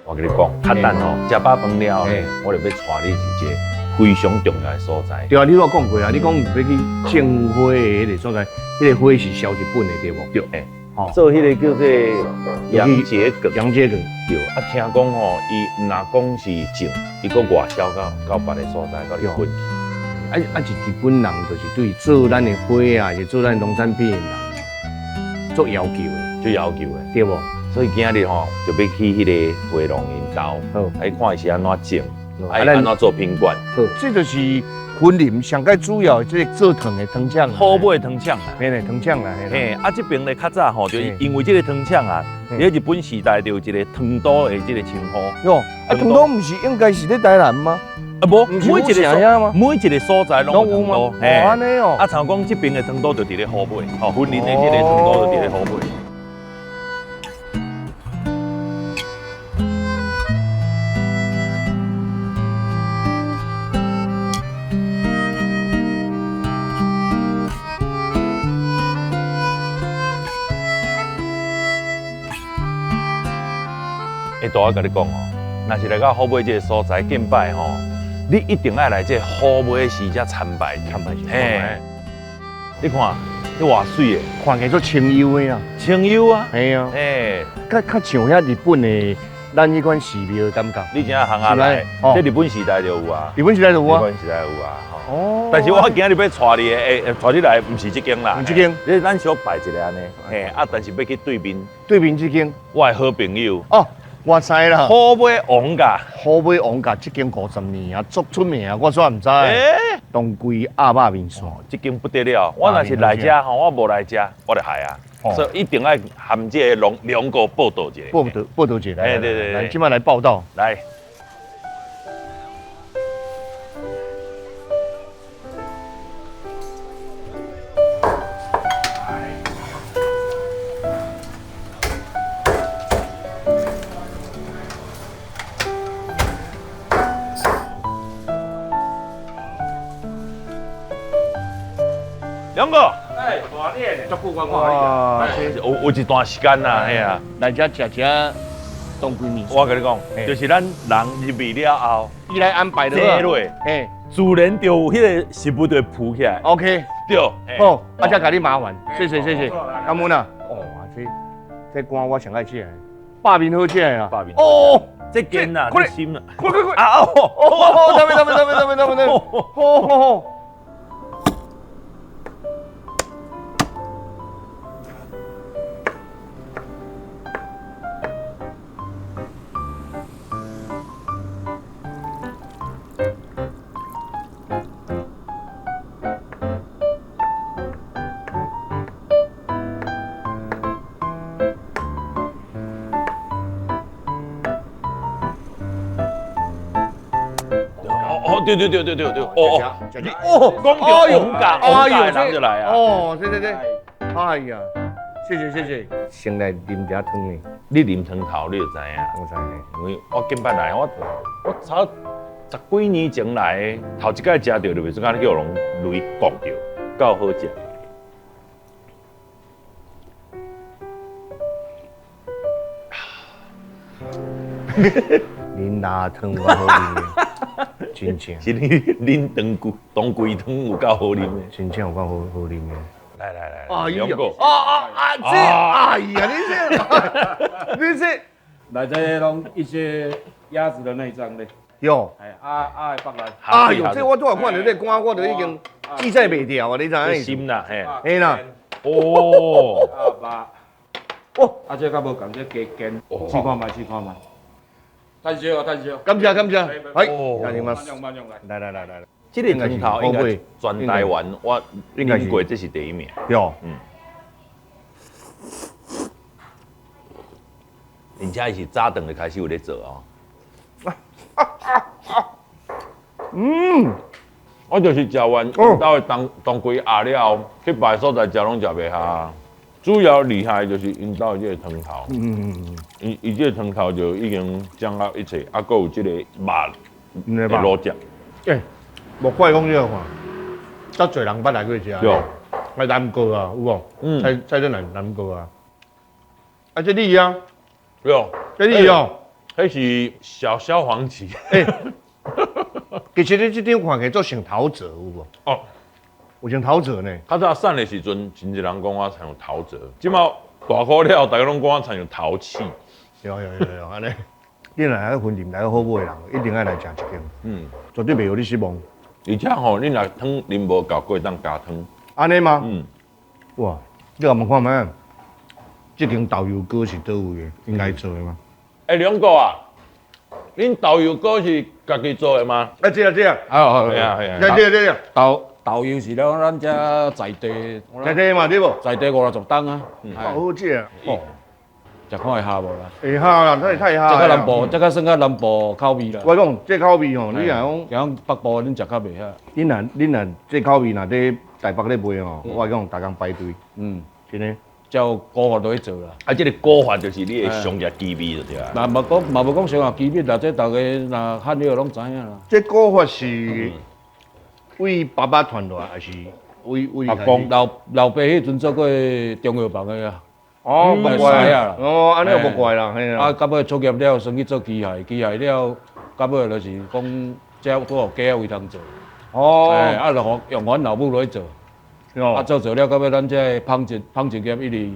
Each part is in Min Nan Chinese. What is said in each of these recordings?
我共你講，較等吼，食飽飯了後，我就欲帶你去一个非常重要的所在。對啊，你有講過啊，你講欲去種花的彼个所在，彼个花是銷日本的對無？對，做彼个叫做洋桔梗。洋桔梗。對，啊，聽講吼，伊毋若講是種，伊閣外銷到別个所在，到日本去。啊啊，是日本人就是對做咱的花啊，是做咱農產品的人，足要求的，足要求的，對無？所以今日吼，就欲去彼个花農𪜶兜，來看伊是按怎種，啊按怎做品管。好，這就是雲林上蓋主要這个做糖的糖廠。虎尾糖廠啦。嘿咧，糖廠啦。嘿，啊，這爿咧較早吼，就因為這个糖廠啊，佇日本時代就有一个糖都的這个稱呼。喲，啊，糖都毋是應該是佇台南嗎？啊，無，每一个所在攏有糖都。哦，按呢哦。啊，像講這爿的糖都就佇咧虎尾，吼，雲林的這个糖都就佇咧虎尾。欸，大我共你講哦，若是來到虎尾這个所在，敬拜吼，你一定愛來這个虎尾寺遮參拜參拜。嘿，你看，這偌媠的，看起來足清幽的啊，清幽啊，嘿啊，嘿，較較像遐日本的咱彼款寺廟的感覺。你知影行下來，這日本時代就有啊，日本時代就有啊，日本時代有啊，哦。但是我今日欲帶你的，欸，帶你來，毋是這間啦，毋這間，你咱小拜一下按呢，嘿，啊，但是欲去對面，對面這間，我的好朋友。哦。我知啦，虎尾王甲，虎尾王甲這間50年啊，足出名啊，我煞毋知。當歸鴨肉麵線，這間不得了。我若是來遮吼，我無來遮，我就害啊。所以一定愛含這個兩個報道一下。報道報道一下。哎對對對，這擺來報道。來。兩個，哎，大咧，足久我看你，有一段時間啦，嘿啊，來遮食食當歸麵線。我共你講，就是咱人入去了後，伊來安排的，坐落，嘿，自然就有彼个食物就會浮起來。 OK，對，好，啊，才共你麻煩，謝謝謝謝，感恩啊。哦，這肝我上愛食的，肉麵好食的啊。肉麵。哦，這堅啊，這心啊，快快快！啊哦，哦，等等等等等等等，好好好。哦，對對對對對對，哦哦，你哦，講著王價，王價的人就來啊。哦，對對對，哎呀，謝謝謝謝。先來啉一下湯的，你啉湯頭你就知影。我知。因為我近擺來，我差十幾年前來，頭一擺食著就袂說，敢若叫人雷摃著，夠好食。啉辣湯有夠好啉的，真正。是你啉當歸湯有夠好啉的，真正有夠好好啉的。來來來，哎呀，啊啊啊！這，哎呀，你這，你這，來這攏一些鴨子的內臟咧。喲，哎，鴨鴨的腹內。哎呦，這我拄仔看著這肝，我就已經記載袂掉啊！你知影？心啦，嘿。嘿啦。哦。鴨肉。哦。啊，這較無仝，這加堅。試看覓，試看覓。趁燒啊，趁燒！感謝感謝，はい，來來來來來，這个湯頭應該全台灣我飲過，這是第一名。對，嗯。而且伊是早頓就開始有咧做哦。嗯，我就是食完𪜶兜的當當歸鴨了後，去別的所在食攏食袂下。主要厲害就是𪜶兜的這個湯頭，伊伊這個湯頭就已經掌握一切，啊，閣有這個肉的滷汁。欸，莫怪講這個看，遮濟人捌來過食。對。來南哥啊，有無？嗯。菜菜在南南哥啊。啊，這你啊？對。這你哦。彼是小蕭黃芪。欸，其實你這張看起來足像陶喆有無？哦，有像陶喆呢。較早瘦的時陣，真濟人講我親像陶喆。這擺大箍了，大家攏講我親像陶器。有有有有，按呢。你若來雲林來好尾的人，一定愛來食一間。嗯，絕對袂予你失望。而且吼，你若湯啉無夠，閣會當加湯。按呢嗎？嗯。哇，你共問看覓？這間豆油糕是佗位的？𪜶家做的嗎？欸，兩個啊，恁豆油糕是家己做的嗎？啊，這個這個，啊，係啊係啊，這個這個豆豆油是了，咱這在地，在地嘛對無？在地50冬啊，好食哦。食看會合無啦？會合啦，太太合。這較南部，這較算較南部口味啦。我講這口味吼，你若講，講北部恁食較袂遐。恁若這口味若佇台北咧賣吼，我講逐工排隊。嗯，真的。照古法落去做啦。啊，這個古法就是你的商業機密就對啊。嘛無講，嘛無講商業機密啦，這逐家若漢語攏知影啦。這古法是為爸爸傳落來，還是為為阿公老老爸彼陣做過中藥房的啊。哦，無怪啦。哦，按呢無怪啦，嘿啊，到尾出業了，先去做機械，機械了，到尾就是講，這拄好雞仔為通做。哦。啊，就予用阮老母落去做。啊，做做了，到尾咱這个紡織紡織業一直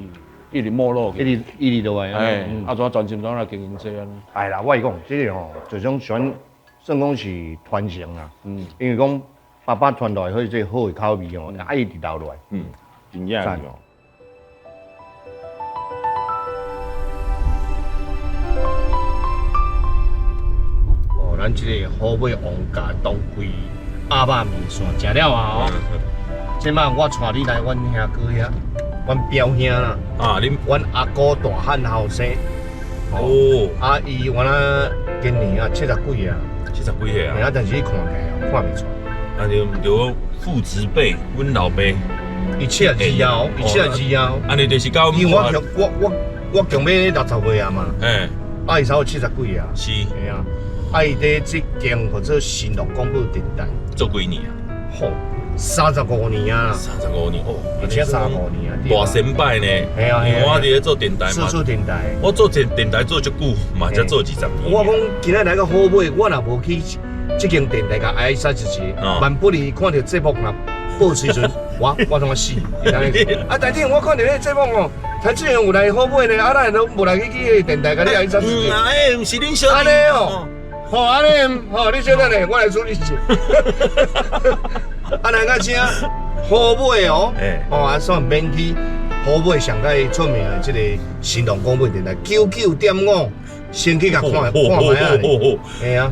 一直沒落去，一直一直落來。哎，啊，怎專心怎來經營這按呢？哎啦，我是講這個吼，就種算算講是傳承啦。嗯。因為講爸爸傳落來，彼這好的口味吼，啊一直留落來。嗯，真正是哦。哦，咱這個好尾王家當歸鴨肉麵線食了啊！哦。這擺我帶你來阮兄哥遐，阮表兄啦。啊，恁阮阿哥大漢後生。哦。啊，伊原來今年啊70幾啊。70幾歲啊？啊，但是伊看起來看袂出。啊，對對，父執輩，阮老爸。伊72啊，伊72啊。按呢就是到。因為我強欲60歲啊嘛。欸。啊，伊才有70幾啊。是。嘿啊。啊，伊佇這間叫做新樂廣播電台。做幾年啊？吼。35年啊！35年哦，而且35年啊！大先輩呢？嘿啊，因為我佇咧做電台嘛。四處電台。我做電電台做足久，嘛才做20年。我講今仔來個好尾，我若無去這間電台共挨殺一次，萬不離看著節目若播時陣，我怎啊死？啊，台長，我看著彼個節目哦，台志遠有來好尾呢，啊，咱攏無來去去彼個電台共你挨殺一次。嗯啊，欸，毋是恁小弟。按呢哦，吼，按呢，吼，你小等下，我來處理一下。啊，來甲請好尾哦，哦，啊，煞免去好尾上蓋出名的這個新浪廣播電台99.5，先去共看看覓仔咧，嘿啊。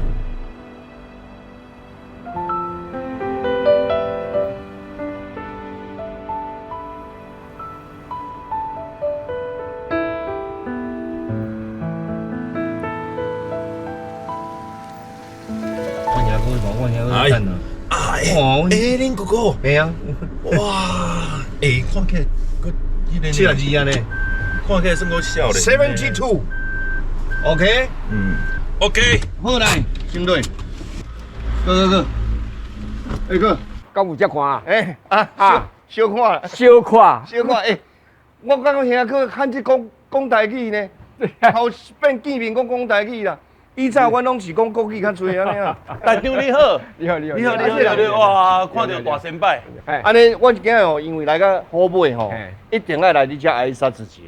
我兄哥，我兄哥等啊。哦，欸，恁哥哥，嘿啊，哇，欸，看起來，閣彼個72啊呢，看起來算閣少年。72，OK，嗯，OK，好來，先對，哥哥哥，欸哥，敢有這看啊？欸啊啊，小看，小看，小看，欸，我感覺兄哥漢子講講台語呢，頭變見面講講台語啦。以前阮攏是講國語較濟按呢啊。台長你好，你好你好你好你好你好，哇，看著大先輩。按呢，我今日哦，因為來到好尾吼，一定愛來你遮挨殺一次。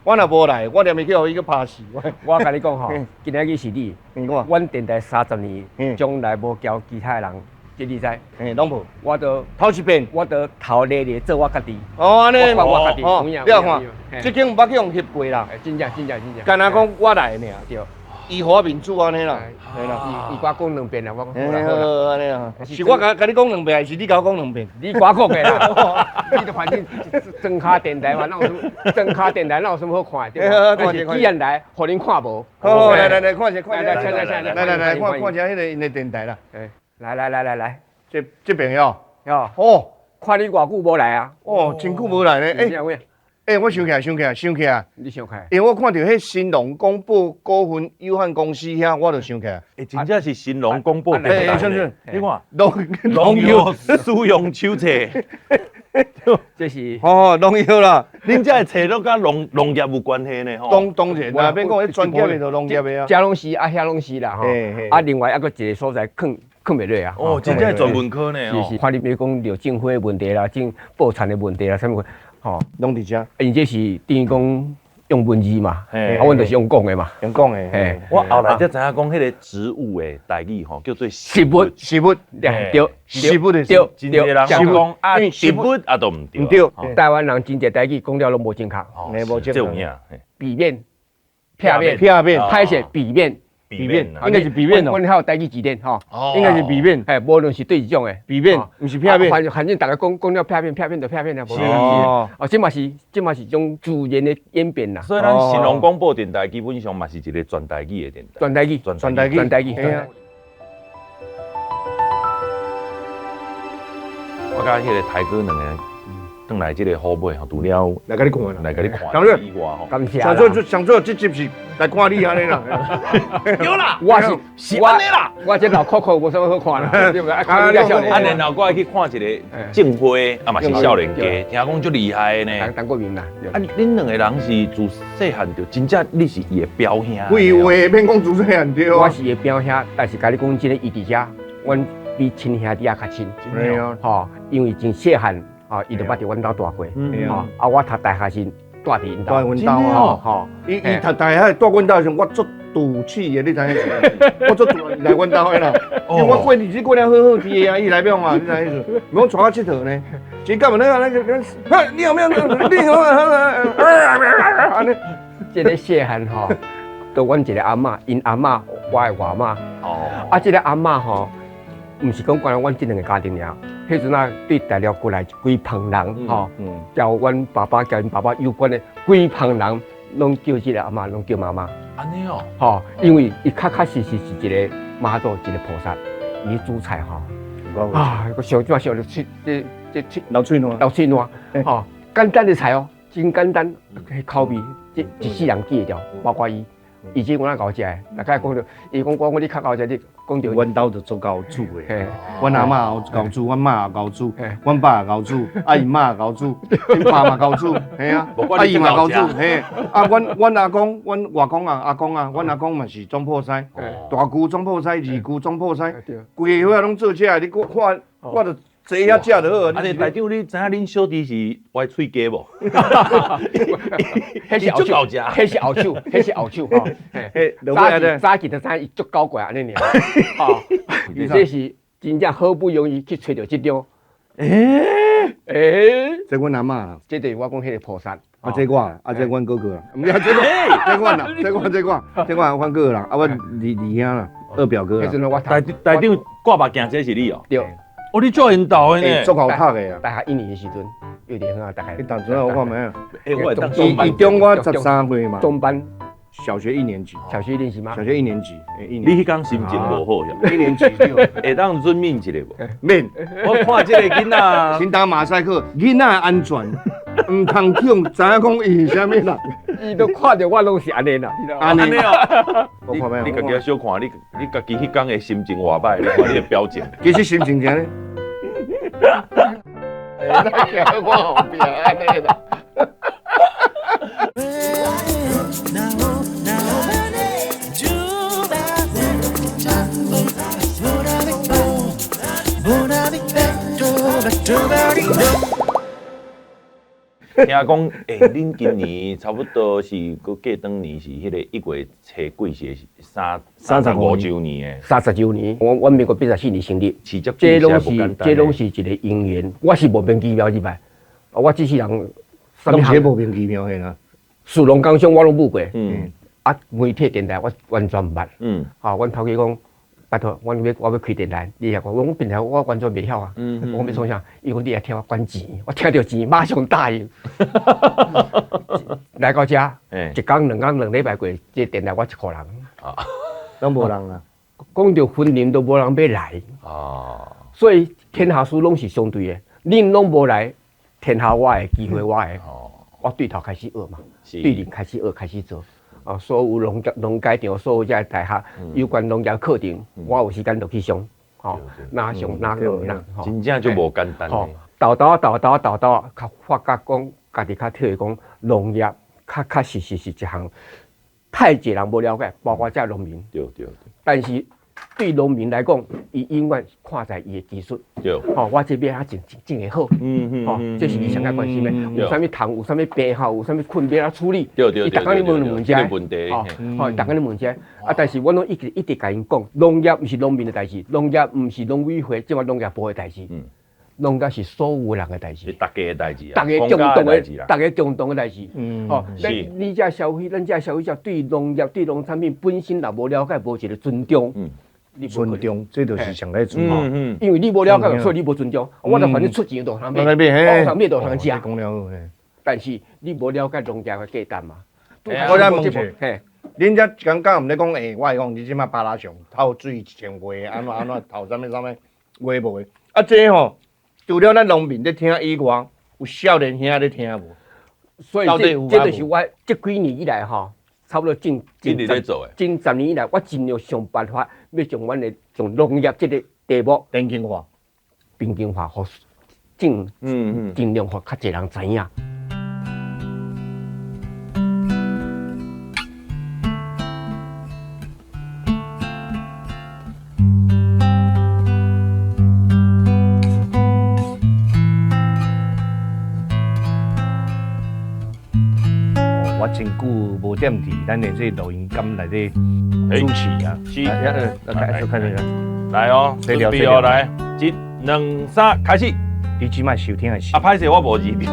我若無來，我連袂去予伊閣拍死。我共你講吼，今仔日是你，阮電台30年，從來無交其他人，這你知？嘿，攏無。我都頭一遍，我都頭禮禮做我家己。哦，按呢，我家己，你看，這間毋捌去予翕過啦。真正真正真正。敢若講我來爾。對。伊予我面子按呢啦，嘿啦。伊伊我講兩遍啦，我講嘿好啦好啦。好按呢啊，是我共你講兩遍，還是你共我講兩遍？你我講的啦，你就反正裝跤電台嘛，哪有什麼裝跤電台，哪有什麼好看的？對無？但是既然來，予恁看無。好，來來來，看一下，看一下，來來來來來來，看看一下彼個𪜶的電台啦。來來來來來，這這邊哦，哦，哦看你偌久無來啊？哦，真久無來咧。欸欸，我想起來，想起來，想起來，你想起來？因為我看到彼興隆廣播股份有限公司遐，我就想起來。欸，真正是興隆廣播電台。你看，農農藥使用手冊，這是哦，農藥啦。恁這的冊攏佮農業有關係呢吼。當當然啦，免講彼專業的就農業的啊。這攏是啊，遐攏是啦吼。啊，另外猶閣一個所在囥囥袂落啊。哦，真正專門科呢。是是，看你比如講廖正輝的問題啦，種報田的問題啦，啥物吼，攏佇遮。𪜶這是等於講用文字嘛，啊，阮就是用講的嘛。用講的。嘿，我後來才知影講，彼個植物的台語吼叫做植物，植物，對，植物的對，真濟人講啊，植物啊都毋對，毋對。台灣人真濟台語講了攏無正確，無正確，這有影。避免，避免，避免，歹勢避免。避免，應該是避免哦。阮還有台語字典吼，應該是避免。哎，無論是對一種的避免，毋是避免。反正逐家講講了避免，避免就避免啊，無咩問題。哦，這嘛是一種自然的演變啦。所以咱興隆廣播電台基本上嘛是一個全台語的電台。全台語，全台語，全台語。我佮彼個台哥兩个轉來這個虎尾吼，除了來共你看啦，來共你看以外吼，感謝。上做上做這集是來看你按呢啦。對啦，我是是按呢啦，我這老扣扣無啥物好看啦，對不對？啊，啊，然後我愛去看一個種花，啊嘛是少年家，聽講足厲害的呢。陳國明啦。啊，恁兩個人是自細漢就真正你是伊的表兄。廢話，免講自細漢對。我是伊的表兄，但是共你講真的，伊佇遮，阮比親兄弟仔較親。對啊。吼，因為真細漢。哦，伊就捌佇阮兜蹛過，吼，啊，我讀大學時蹛佇𪜶兜，蹛阮兜啊，吼，伊讀大學蹛阮兜的時陣，我足賭氣的，你知影意思？我足賭來阮兜的啦，因為我過日子過了好好的啊，伊來欲創啊，你知影意思？毋講帶我𨑨迌呢，一干嘛那個那個，你有沒有？你有沒有？按呢，這個細漢吼，都阮一個阿嬤，𪜶阿嬤，我的外媽，哦，啊，這個阿嬤吼，毋是講關阮這兩個家庭爾。彼陣啊，對大陸過來規棚人吼，交阮爸爸、交𪜶爸爸有關的規棚人，攏叫這個阿嬤，攏叫媽媽。按呢哦，吼，因為伊確確實實是一個媽祖，一個菩薩，伊煮菜吼，啊，個燒怎燒著喙，這這喙流喙瀾，流喙瀾，吼，簡單的菜哦，真簡單，口味，這一世人記會牢，包括伊。以前我哪𠢕食的，大概講著，伊講我你較𠢕食，你講著。阮兜就足𠢕煮的，阮阿嬤也𠢕煮，阮媽也𠢕煮，阮爸也𠢕煮，啊𪜶媽也𠢕煮，𪜶爸嘛𠢕煮，嘿啊，啊伊嘛𠢕煮，嘿，啊阮阿公，阮外公啊，阿公啊，阮阿公嘛是總鋪師，大舅總鋪師，二舅總鋪師，規個伙仔攏做這的，你看我就坐遐食就好。啊，台長，你知影恁小弟是歪喙雞無？彼是後手，彼是後手，彼是後手吼。早期就知影伊足搞怪按呢爾。吼，這是真正好不容易去揣著這張。這阮阿嬤啦，這就是我講彼個菩薩。啊，這我，啊，這阮哥哥啦。毋是，這我，這阮啦，這我，這我，這我阮哥哥啦，啊，阮二二兄啦，二表哥啦。台長掛目鏡這是你哦。對。哦，你足緣投的呢，足𠢕讀的啊！大學一年的時陣，幼稚園啊，大概。你當陣我看覓啊？欸，我當伊中我13歲嘛。中班，小學一年級。小學一年級嗎？小學一年級，你彼工心情無好呀？一年級對。會當潤面一下無？免。我看這個囡仔，先打馬賽克，囡仔安全，毋通去予知影講伊是啥物啦。伊都看著我攏是按呢啦，按呢哦。你家己小看，你家己彼工的心情偌歹，你看你的表情。其實心情怎呢？我後壁按呢啦。聽講，欸，恁今年差不多是閣過當年是彼個1月初幾時35週年的。30週年，我民國84年成立。這攏是一個因緣，我是莫名其妙入來，我只是人。攏是莫名其妙的啦。士農工商我攏舞過，啊，媒體電台我完全毋捌。啊，阮頭家講，拜託，我欲開電台，你也講，我電台我完全袂曉啊。我欲創啥？伊講你來聽我管錢，我聽著錢馬上答應。來到遮，一工兩工兩禮拜過，這個電台我一箍人。啊，攏無人啊。講著婚姻都無人欲來。所以天下事攏是相對的，恁攏無來，天下我的機會我的。我對頭開始學嘛，對零開始學開始做。啊，所有農改場，所有這大學有關農業課程，我有時間就去上，吼，哪上哪學哪，真正就無簡單。吼，豆豆豆豆豆豆，較發覺講，家己較體會講，農業確確實實是一項太濟人無了解，包括這農民。對對對。但是對農民來講，伊永遠看在伊的技術。對。吼，我這邊啊種種會好。吼，這是伊上較關心的。有啥物蟲，有啥物病吼，有啥物困欲按怎處理。對對對。伊逐工咧問問這。問題。吼，吼，逐工咧問這。啊，但是我攏一直一直共𪜶講，農業毋是農民的代誌，農業毋是農委會這馬農業部的代誌。農業是所有人的代誌。是大家的代誌啊。大家共同的，大家共同的代誌。吼，你這消費，咱這消費者對農業、對農產品本身若無了解，無一個尊重。尊重，這就是上個重要。因為你無了解，所以你無尊重。我就反正出錢就通買，我通買就通食。但是你無了解農業的價值嘛？我再問一下，恁遮剛剛毋咧講，欸，我會講你這馬巴拉松透水1000塊，按怎按怎透啥物啥物，有的無的。啊，這吼，除了咱農民咧聽以外，有少年兄咧聽無？所以這就是我這幾年以來吼。差不多近10年以來，我盡量想辦法欲將阮的從農業這個題目平均化、平均化，予盡盡量予較濟人知影。我真久無踮佇咱的這個錄音間內底主持啊，是，來，來哦，準備哦，來，一、兩、三，開始。你這擺收聽的是？啊，歹勢，我無字著。欲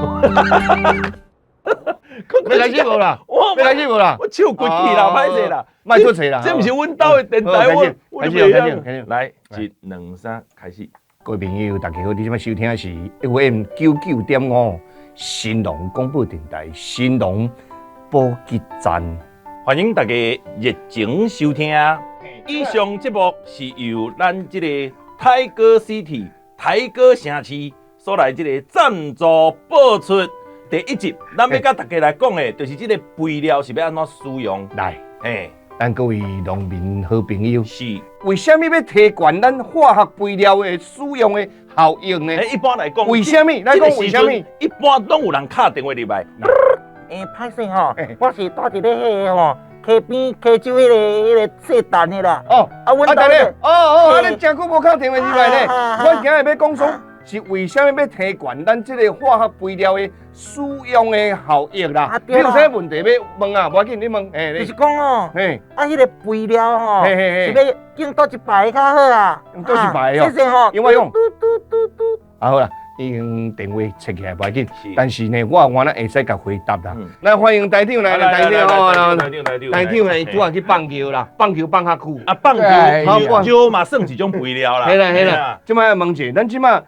開始無啦？欲開始無啦？我手骨氣啦，歹勢啦，莫出錯啦。這毋是阮兜的電台，我開始，開始，開始。來，一、兩、三，開始。各位朋友，大家好，你這擺收聽的是 FM 99.5興隆廣播電台，興隆補給站，歡迎大家熱情收聽。以上節目是由咱這個台哥 City 台哥城市所來這個贊助播出。第一集，咱欲佮大家來講的，就是這個肥料是欲按怎使用。來，咱各位農民好朋友，是為啥物欲提懸咱化學肥料的使用的效益呢？一般來講，為啥物？來講為啥物？一般攏有人敲電話入來。欸，歹勢吼，我是住佇咧彼個吼溪邊溪洲彼個姓陳的啦。哦，啊，阮兜咧。哦哦，啊，恁誠久無敲電話入來咧。我今日欲講說，是為啥物欲提懸咱這個化學肥料的使用的效益啦？你有啥問題欲問啊？無要緊，你問。就是講哦，啊，彼個肥料吼，是欲用佗一排較好啊？用佗一排哦。謝謝吼。用我用。啊好啦。已經電話切起來無要緊，但是呢，我原來會使共回答啦。來歡迎台長來，台長哦，台長呢，伊拄仔去放球啦，放球放較久。啊，放球，球嘛算一種肥料啦。嘿啦嘿啦，這擺要問者，咱這擺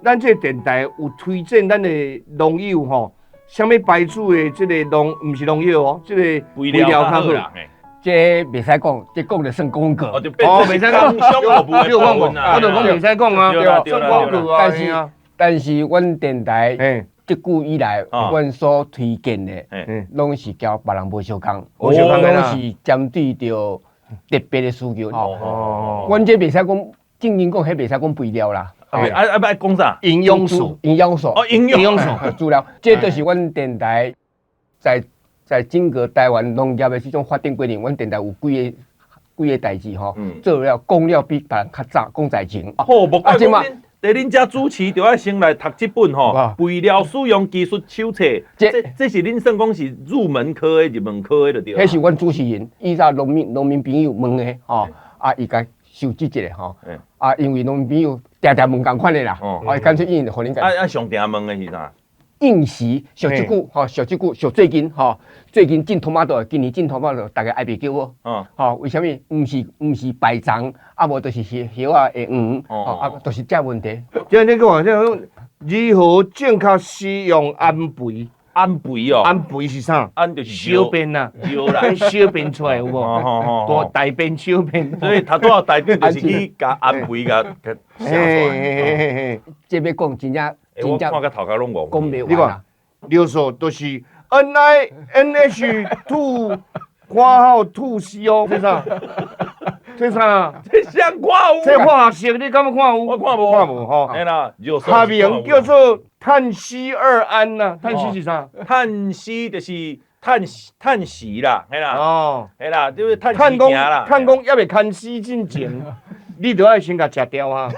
咱這個電台有推薦咱的農友吼，啥物牌子的這個農，毋是農藥哦，這個肥料較好。這袂使講，這講就算廣告。哦，袂使講，你有講無？我就講袂使講啊，算廣告啊。但是，阮電台這久以來，阮所推薦的，攏是交別人無相仝，攏是針對著特別的需求。哦，阮這袂使講，正經講，彼袂使講肥料啦。啊啊，欲講啥？營養素，營養素。哦，營養素，資料。這就是阮電台在整個台灣農業的這種發展過程，阮電台有幾個代誌吼，做了講了比別人較早，講在前。好，無怪講。佇恁遮主持，就愛先來讀這本吼肥料使用技術手冊。這是恁算講是入門科的，入門科的就對。彼是阮主持人，以前農民朋友問的吼，啊，伊共收集一下吼，啊，因為農民朋友定定問仝款的啦，啊，乾脆伊予恁。啊啊，上定問的是啥？應時上這久吼，上這久上最近吼，最近種土馬豆，今年種土馬豆，大家愛袂叫我。吼，為啥物？毋是敗蟲，啊無就是葉葉仔會黃，吼啊，就是這問題。這你講這如何正確使用氨肥？氨肥哦，氨肥是啥？氨就是小便啦，尿啦，小便出來有無？大便小便。所以頭拄仔大便就是去共氨肥共寫出來。這欲講真正，真正看甲頭殼攏戇。講袂完啊！尿素就是 N I N H two 括號 two C O，這啥？這啥？這啥看有？這化學式你敢有看有？我看無，看無吼。嘿啦，下面叫做碳烯二胺呐，碳烯是啥？碳烯就是碳碳烯啦，嘿啦。哦，嘿啦，就是碳碳工碳工猶未牽死進前，你著愛先共食掉啊。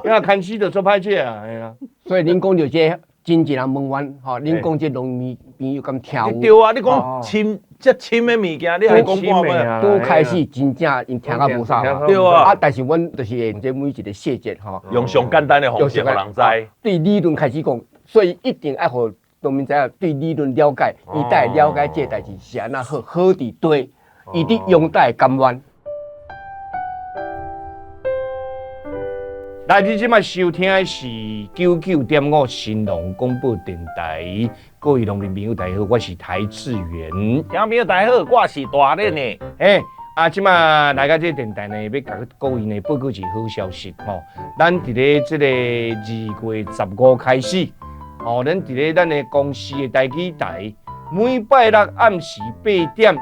因為牽死就做歹勢啊，嘿啦。所以恁講著這真濟人問阮，吼，恁講這農民朋友敢聽有？對啊，你講深這深的物件，你還講半晡？拄開始真正𪜶聽甲無啥嘛。對啊。啊，但是阮就是會用這每一個細節吼，用上簡單的方式予人知。對理論開始講，所以一定愛予農民知影對理論了解，伊才會了解這個代誌是按怎好，好佇佗，伊佇陽台甘願。來，你這擺收聽的是99.5興隆廣播電臺，各位農民朋友大家好，我是邰智源。聽朋友大家好，我是大練的。欸，啊，這擺來到這個電臺呢，欲共各位呢報告一個好消息吼。咱佇咧這個2月15開始，吼，咱佇咧咱的公司的台語台，每拜六暗時8點。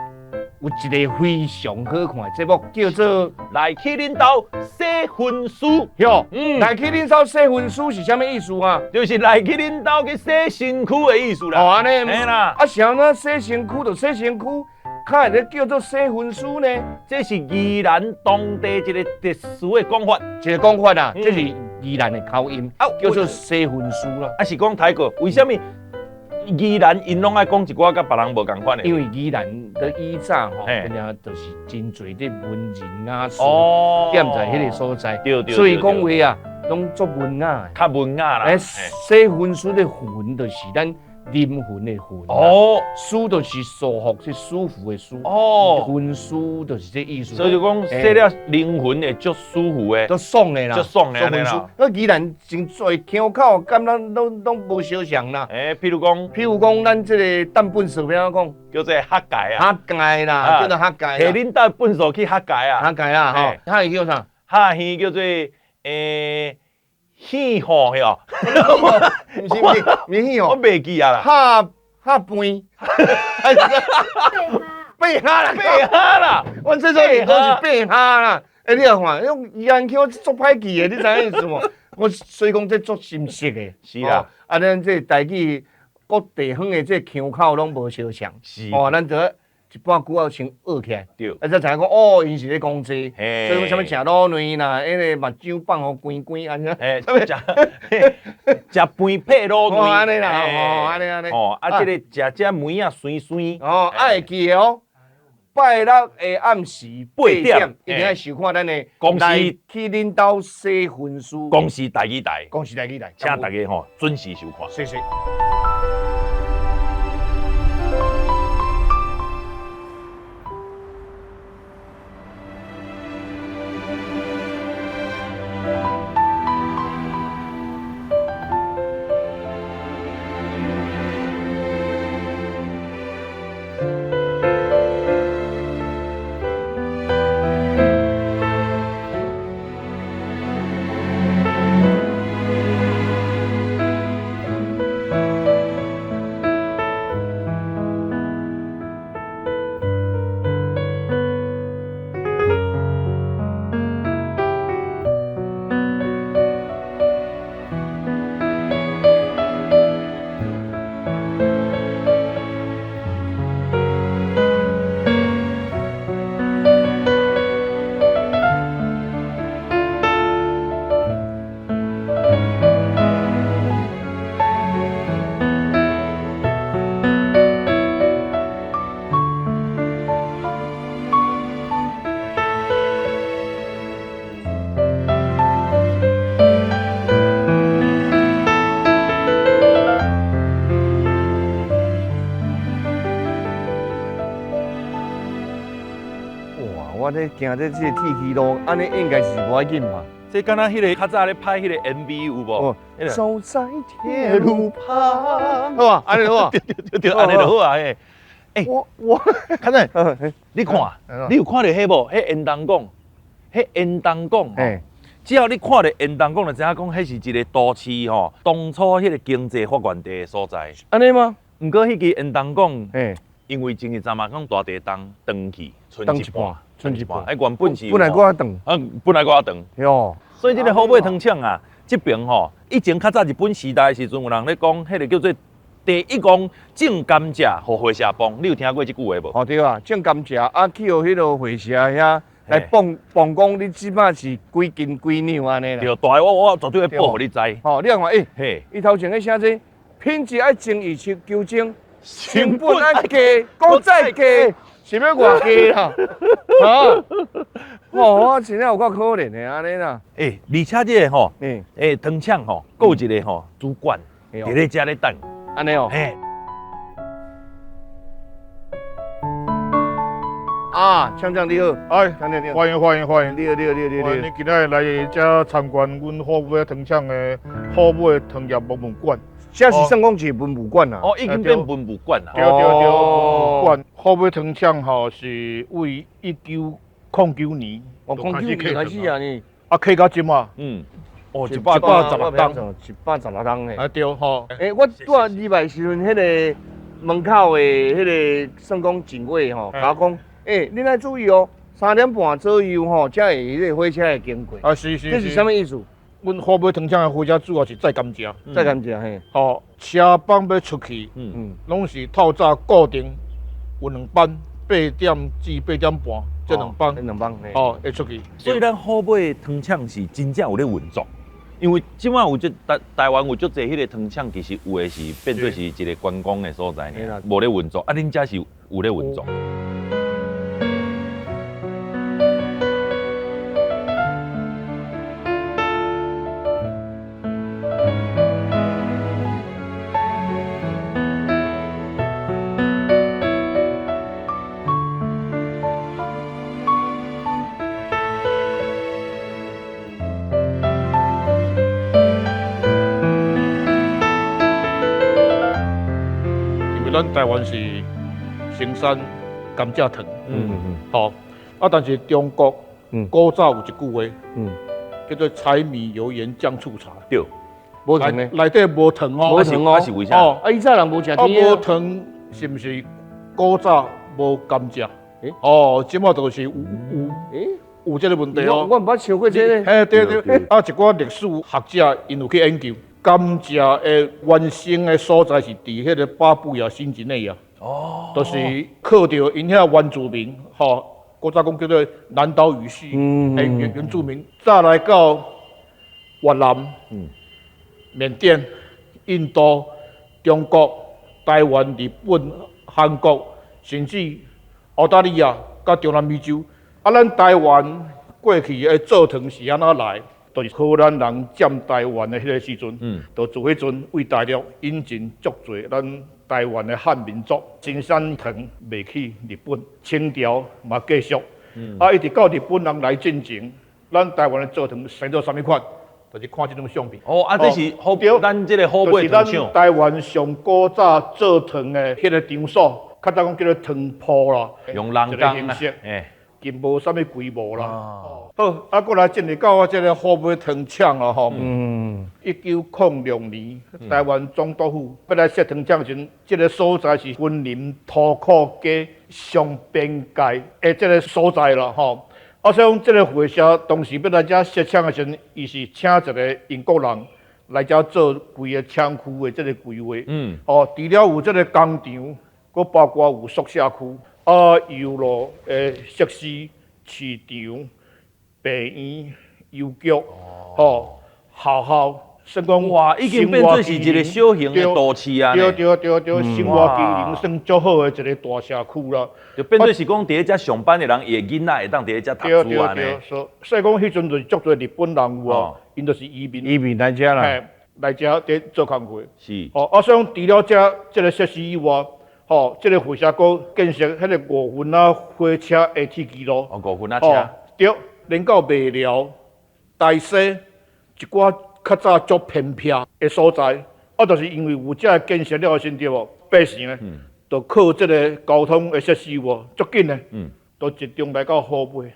有一個非常好看的節目，叫做《來去恁兜洗身軀》。喲，來去恁兜洗身軀是啥物意思啊？就是來去恁兜去洗身軀的意思啦。哦，按呢。啦。啊，是按怎洗身軀就洗身軀，較會咧叫做洗身軀呢？這是宜蘭當地一個特殊的講法。一個講法啊，這是宜蘭的口音，啊，叫做洗身軀啦。啊，是講泰國，為啥物？宜蘭𪜶攏愛講一寡佮別人無仝款的，因為宜蘭的以早吼，真正就是真濟的文人雅士，踮在彼個所在，所以講話啊，攏足文雅，較文雅啦。洗魂師的魂就是咱靈魂的魂，哦，舒就是舒服，是舒服的舒，哦，魂舒就是這意思。所以就講洗了靈魂會足舒服的，足爽的啦，足爽的啦。那宜蘭真濟腔口，敢咱攏無相像啦。欸，譬如講，譬如講，咱這個淡糞掃欲按怎講？叫做黑界啊。黑界啦，叫做黑界。提恁兜糞掃去黑界啊。黑界啦，吼。黑叫啥？黑叫做欸。耳吼哟，毋是毋是，毋是耳吼，我袂記啊啦。哈哈饭，爬蝦啦，爬蝦啦，阮這陣講是爬蝦啦。欸，你也看，用宜蘭腔足歹記的，你知影意思無？我所以講這足深色的。是啦，啊，咱這台語各地方的這腔口攏無相像。是。哦，咱就一半久仔先學起來，對，啊，才知影講哦，𪜶是咧講這，所以講啥物食滷卵啦，彼個目睭放予關關按呢，嘿，食食飯配滷卵，按呢啦，哦，按呢按呢，哦，啊，這個食這梅仔酸酸，哦，啊會記得哦，拜六的暗時8點，一定愛收看咱的公司來去恁兜洗身軀，公視台語台，公視台語台，請大家吼準時收看，謝謝。哇，我咧行這這個鐵皮路，按呢應該是無要緊嘛。這敢若彼个較早咧拍彼个 MV 有無？走在鐵路旁，好啊，按呢好啊，對對對，按呢就好啊。嘿，欸，我，較早，你看，你有看著彼無？彼煙囱管，彼煙囱管，只要你看著煙囱管，就知影講彼是一个都市吼，當初彼个經濟發源地的所在。按呢嗎？毋過彼支煙囱管，因為前一陣嘛講大地動斷去，賰一半，賰一半。哎，原本是本來閣較長，啊，本來閣較長。喲，所以這个虎尾糖廠啊，這爿吼，以前較早日本時代的時陣，有人咧講，彼个叫做第一戇種甘蔗予火車泵，你有聽過這句話無？哦對啊，種甘蔗啊，去予彼个火車遐來磅磅講，你這擺是幾斤幾兩按呢啦？對，大的我絕對會報予你知。吼，你看看，欸，伊頭前彼寫這品質愛精益求精，成本愛低，閣再低，是欲偌低啦？哈！哦，真正有夠可憐的按呢啦。欸，而且這个吼，欸，糖廠吼，閣有一個吼主管佇咧遮咧等。按呢哦。嘿。啊，廠長你好，哎，廠長你好，歡迎歡迎歡迎，你好你好你好你好。你今仔日來遮參觀阮虎尾糖廠的虎尾糖業博物館。這是算講是文物館啊？哦，已經變文物館啦。對對對，文物館。虎尾糖廠吼是為1909年，哦，09年開始啊呢。啊，開到這馬。嗯。哦，116 116冬呢。啊對吼。欸，我拄仔入來時陣，彼个門口的彼个算講警衛吼，共我講，欸，恁愛注意哦，3點半左右吼，才會彼个火車會經過。啊是是。這是啥物意思？阮虎尾糖廠的火車主要是載甘蔗，載甘蔗嘿。吼，車班欲出去，攏是透早固定有兩班，8點至8點半，這兩班，這兩班，吼會出去。所以咱虎尾糖廠是真正有咧運作，因為這擺有這台灣有足濟彼个糖廠，其實有的是變做是一个觀光的所在，無咧運作。啊，恁遮是有咧運作。咱台灣是生產甘蔗糖，吼，啊，但是中國古早有一句話，叫做柴米油鹽醬醋茶，對，無糖的，內底無糖哦，無糖哦，是為啥？啊，以前人無食甜啊，無糖是毋是古早無甘蔗？哦，這馬就是有有這个問題哦。我毋捌想過這个。嘿，對對，啊，一寡歷史學者𪜶有去研究。甘蔗的原生的所在是佇彼个巴布亞新幾內亞，哦，就是靠著𪜶遐原住民，吼，古早講叫做南島語系的原住民，再來到越南、緬甸、印度、中國、台灣、日本、韓國，甚至澳大利亞佮中南美洲。啊，咱台灣過去的做糖是按怎來？就是荷蘭人佔台灣的彼个時陣，就自彼陣對大陸引進足濟咱台灣的漢民族，生產糖賣去日本，清朝嘛繼續，啊，一直到日本人來進前，咱台灣的做糖生做啥物款？就是看這張相片。哦，啊，這是虎，咱這个虎尾糖廠。就是咱台灣上古早做糖的彼个場所，較早講叫做糖鋪啦，用人工啦，其無啥物規模啦。好，啊，過來進入到我這个虎尾糖廠啦吼。1906年，台灣總督府欲來設糖廠時，這个所在是雲林塗苦街上邊界的這个所在啦吼。啊，所以講這个會社當時欲來遮設廠的時陣，伊是請一个英國人來遮做規个廠區的這个規劃。哦，除了有這个工廠，閣包括有宿舍區。啊，遊樂的設施、市場、病院、郵局、吼學校，算講哇，已經變做是一個小型的都市啊！對對對對，生活機能算足好的一個大社區啦。就變做是講，佇咧遮上班的人，伊的囡仔會當佇咧遮讀書按呢。對對對，所以講彼陣就是足濟日本人有哦，𪜶就是移民。移民來遮啦，來遮佇做工課。是。哦，啊，所以講除了遮這個設施以外，吼，這个火車閣建設彼个五分仔火車的铁轨路。哦，五分仔车。对，连到麦寮、台西一寡较早足偏僻的所在，啊，就是因为有这个建设了时，对无？百姓呢，就靠这个交通的设施有无，足紧的，都集中来到虎尾。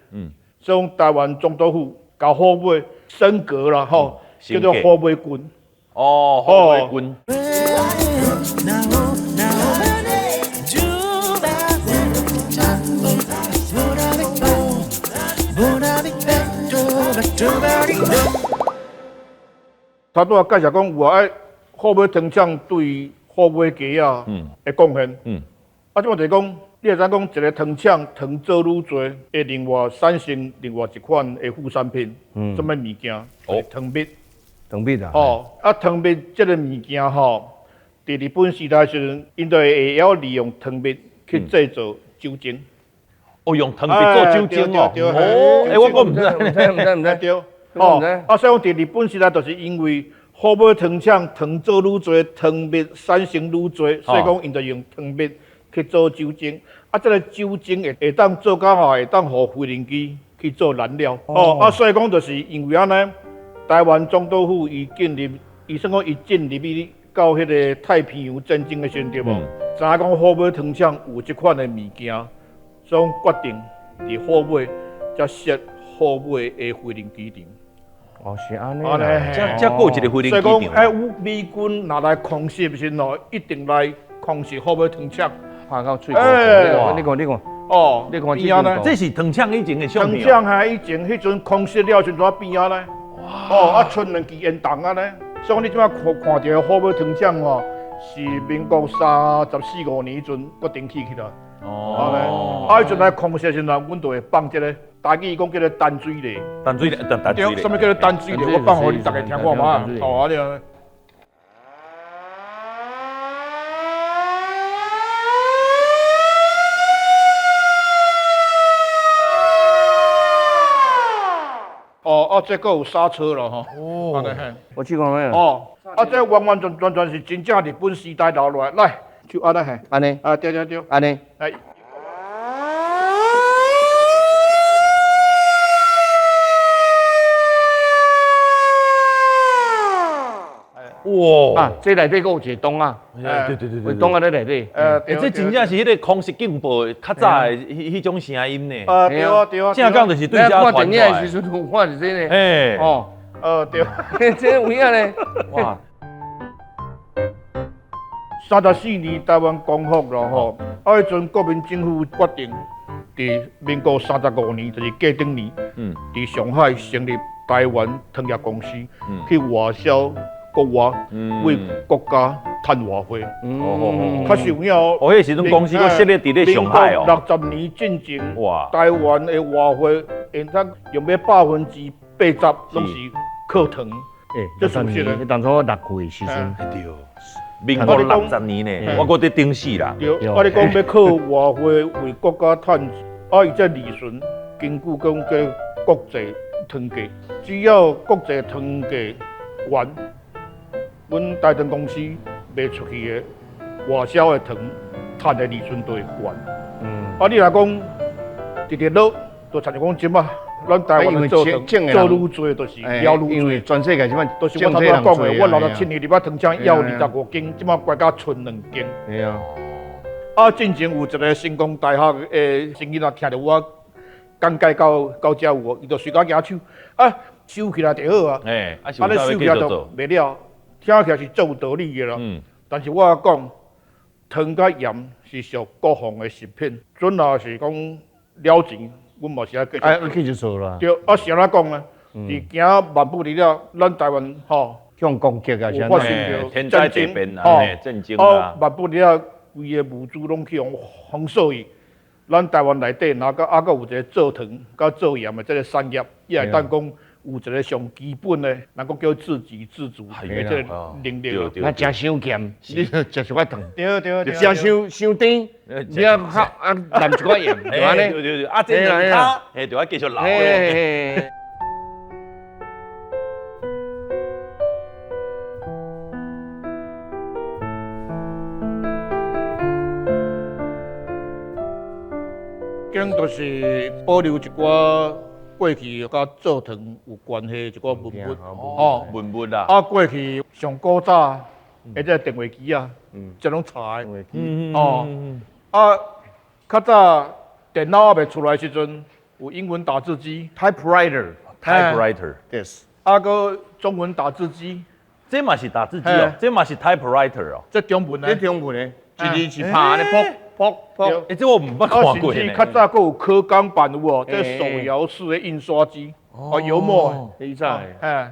所以台湾总督府共虎尾升格啦，吼，叫做虎尾郡。哦，虎尾郡。头拄仔介绍讲有啊，虎尾糖厂对虎尾鸡仔的贡献。啊，这嘛就是讲，你会知讲一个糖厂糖做愈济，会另外产生另外一款的副产品，什物物件？哦，糖蜜。糖蜜啊。哦，啊，糖蜜这个物件吼，伫日本时代时阵，𪜶就会晓利用糖蜜去制造酒精。哦，用糖蜜做酒精哦。哦，欸，我阁毋知，毋知，毋知，毋知。对。哦，啊，所以讲伫日本时代，就是因为虎尾糖厂糖做愈济，糖蜜产生愈济，所以讲𪜶就用糖蜜去做酒精。啊，这个酒精会会当做到吼，会当予飞行机去做燃料。哦，啊，所以讲就是因为按呢，台湾总督府伊进入，伊算讲伊进入去到彼个太平洋战争的时阵，对无？知影讲虎尾糖厂有这款的物件，所以讲决定伫虎尾才设虎尾的飞行机场。哦，是按呢啦，这阁有一个飞行机场。所以讲，哎，美军若来空袭的时阵哦，一定来空袭虎尾糖厂。拍到喙苦。你看，你看，哦，你看边仔呢？这是糖厂以前的相片。糖厂还以前彼阵空袭了，时阵边仔呢？哦，啊，剩两支烟筒啊呢。所以讲，你这摆看看著虎尾糖厂吼，是民国三十四五年彼阵决定起起来。哦。啊，彼阵来空袭时阵，阮就会放这个。台语讲叫做淡水螺，淡水螺，淡水螺。对，啥物叫做淡水螺？我放予你逐家听看嘛。哦，按呢。哦，啊，这阁有刹车了吼。哦。我试看觅。哦，啊，这完完全全全是真正日本时代留落来，来，就按呢嘿。按呢。啊，对对对。按呢。来。哇！啊，这内底阁有一个洞啊！对对对对，有洞啊咧内底。欸，这真正是彼个空袭警报较早的彼种声音呢。啊，对啊对啊。正讲就是对遮看电影的时阵有看是这呢。欸。哦。对。这有影呢。哇。34年台湾光复了吼，啊，彼阵国民政府决定，伫民国35年，就是过顶年，伫上海成立台湾糖业公司，去外销。国外为国家趁外汇，确实有影哦。哦，彼时阵公司阁设立伫咧上海哦。60年进前，台湾的外汇现在用要80%拢是靠糖。欸，60年，当初我6岁时阵。对，民国60年呢，我阁伫顶死啦。对，啊，你讲欲靠外汇为国家趁，啊，伊这利润根据讲叫国际糖价，只要国际糖价悬。阮台糖公司卖出去的外销的糖，趁的利润都会悬。啊，你若讲直直落，就亲像讲这摆，咱台湾做糖做愈济，就是了愈济。因为全世界这摆就是我头拄仔讲的，我67年入来糖厂要25斤，这摆悬到賰2斤。对啊。啊，进前有一个成功大学的生囡仔听著我讲解到遮有无？伊就随甲举手，啊，收起来就好啊。欸，啊，按呢收起来就袂了。听起来是足有道理的啦，但是我讲，糖佮盐是属国防的食品，准若是讲了钱，阮嘛是爱继续。啊，继续做啦。对，啊是按怎讲呢？是行万步离了，咱台湾吼，向攻击啊，有发生著天灾地变啊，战争啊。万不离了，规个物资拢去予封锁去。咱台湾内底，若阁犹阁有一个做糖佮做盐的这个产业，也会当讲。有一个上基本的，人讲叫自给自足的这个能力。那食伤咸，你就食一寡糖。对对对。食伤伤甜，你要较啊淋一寡盐，就按呢。对对对，啊这两跤，嘿，就爱继续留。間就是保留一寡過去佮做糖有關係一寡文物，哦，文物啦。啊，過去上古早的這個電話機啊，這攏查的。哦，啊，較早電腦猶未出來時陣，有英文打字機，typewriter，typewriter，yes。啊，閣中文打字機，這嘛是打字機哦，這嘛是 typewriter 哦，這中文的，這中文的，一字是拍按呢，噗噗噗。欸，這我毋捌看過呢。較早閣有刻鋼板有無？這手搖式的印刷機，哦，油墨的，以前。嘿，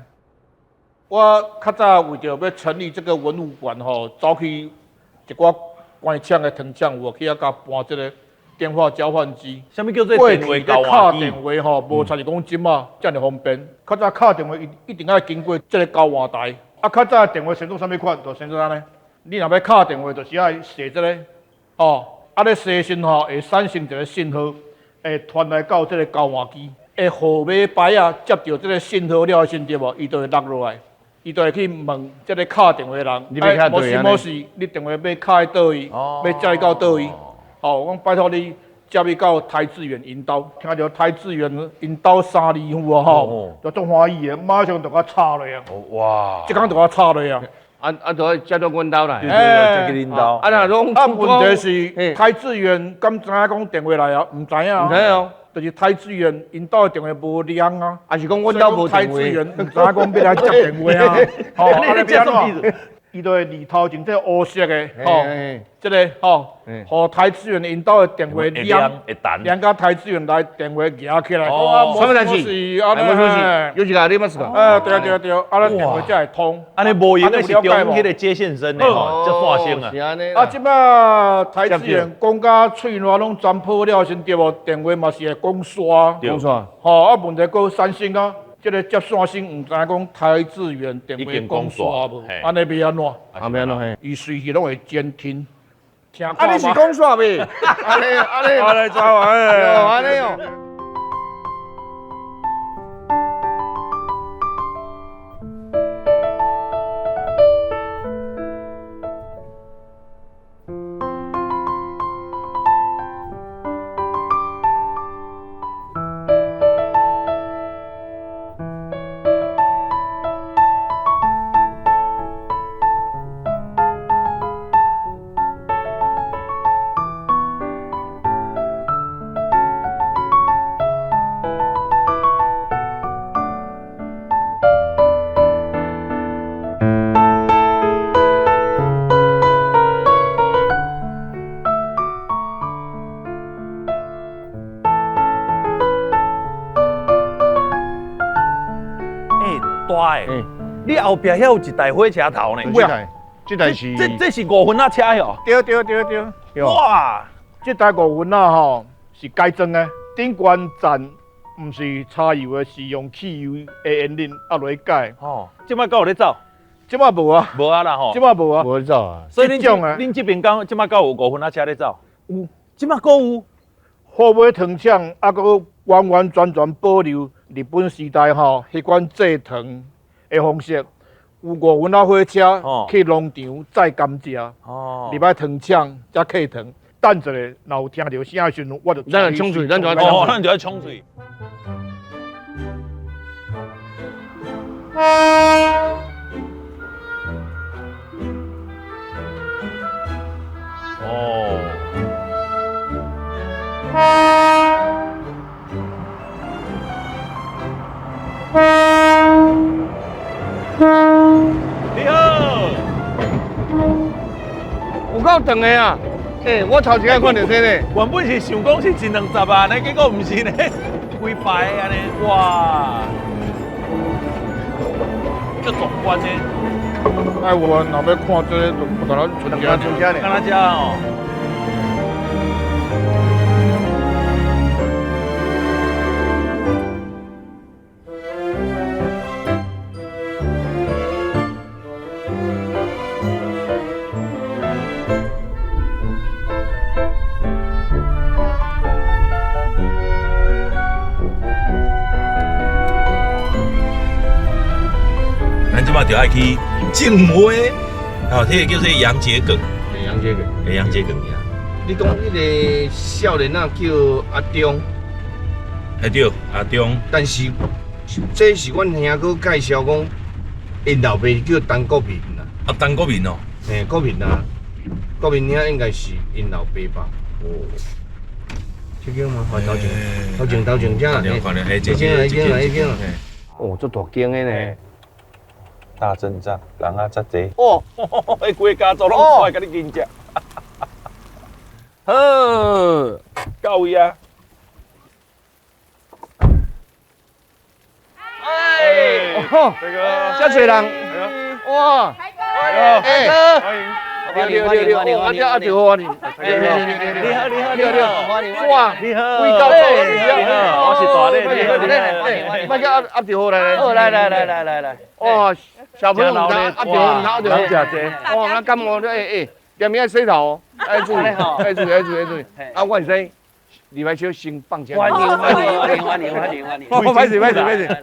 我較早為著欲成立這個文物館吼，走去一寡關廠的糖廠有無？去遐共搬這個電話交換機。啥物叫做電話交換機？敲電話吼，無親像講這馬遮爾方便。較早敲電話一定愛經過這個交換台。啊，較早電話先做啥物款？就先做按呢。你若欲敲電話，就是愛寫這個，哦，啊咧寫信吼，會產生一個信號，會傳來到這個交換機，會號碼牌仔接著這個信號了時，對無？伊就會落落來，伊就會去問這個敲電話的人，你欲敲佗位？無事無事，你電話欲敲去佗位？欲接到佗位？哦，我講拜託你接去到台智遠𪜶兜，聽著台智遠𪜶兜三字有無吼，就足歡喜的，馬上就共插落啊！哇，這工就共插落啊！啊啊，就接到阮兜來，對對對，接去恁兜。啊，若攏啊，問題是台智遠敢知影講電話來啊？毋知影。毋知影。就是台智遠𪜶兜的電話無亮啊，還是講阮兜無電話？台智遠毋知影講欲來接電話啊？吼，啊，你欲按怎？伊就會裡頭前這烏色的，吼，這個吼，予台智遠𪜶兜的電話亮，亮甲台智遠來電話舉起來，哦，啥物代志？啊，無什事，有一個你嘛是個？哎，對對對，啊，咱電話才會通。按呢無閒的是中迄個接線生的吼，這大聲啊！啊，這擺台智遠講甲喙瀾攏全破了，先對無？電話嘛是會講沙，講沙。吼，啊，問題閣產生啊。這個接線生毋知影講台智遠電話講煞無，按呢欲按怎？啊，欲按怎嘿？伊隨時攏會監聽，聽啊，你是講煞未？按呢按呢，按呢走啊！按呢哦。你後壁遐有一台火車頭呢？這台，這台是，這是五分仔車喲。對對對對。哇！這台五分仔吼是改裝的，頂懸站毋是柴油的，是用汽油的引擎啊來改。哦，這擺敢有咧走？這擺無啊。無啊啦吼。這擺無啊。無咧走啊。所以恁這邊講這擺敢有五分仔車咧走？有。這擺閣有。虎尾糖廠啊，閣完完全全保留日本時代吼彼款製糖的方式，有五分仔火車去農場載甘蔗，入來糖廠才客糖。等一下，若有聽著聲的時陣，我就咱就衝水，咱就咱就愛衝水。哦。你好，有夠長的啊！欸，我頭一擺看著這呢。原本是想講是一兩十啊，呢結果毋是呢，幾排按呢，哇，足壯觀呢。哎，我若欲看這個，就敢若賰遮，賰遮呢，敢若遮哦。咱这摆就爱去种花，哦，这个叫做洋桔梗，洋桔梗，洋桔梗呀。你你講彼个少年仔叫阿中，哎對，阿中。但是這是阮兄閣介紹講，𪜶老爸叫陳國民啦。啊，陳國民哦。嘿，國民啊，國民兄應該是𪜶老爸吧？哦。這間嗎？頭前，頭前，頭前遮。看了，哎，這間啊，這間啊，這間啊。哦，足大間的呢。大陣仗，人啊遮濟。哦，欸，規家族攏出來共你迎接。好，到位啊！哎，这个，遮濟人，哇！哎，歡迎。對對對對，阿阿就好啊你。你好你好你好，哇，你好，規家族你好，我是大咧，你好你好，莫叫阿阿就好來來。好，來來來來來來。哇，小朋友，阿就好，阿就好，哇，那感冒欸欸，踮遐洗頭，愛注意，愛注意，愛注意，愛注意。啊，我會使禮拜小先放假。歡迎歡迎歡迎歡迎歡迎歡迎。歹勢歹勢歹勢。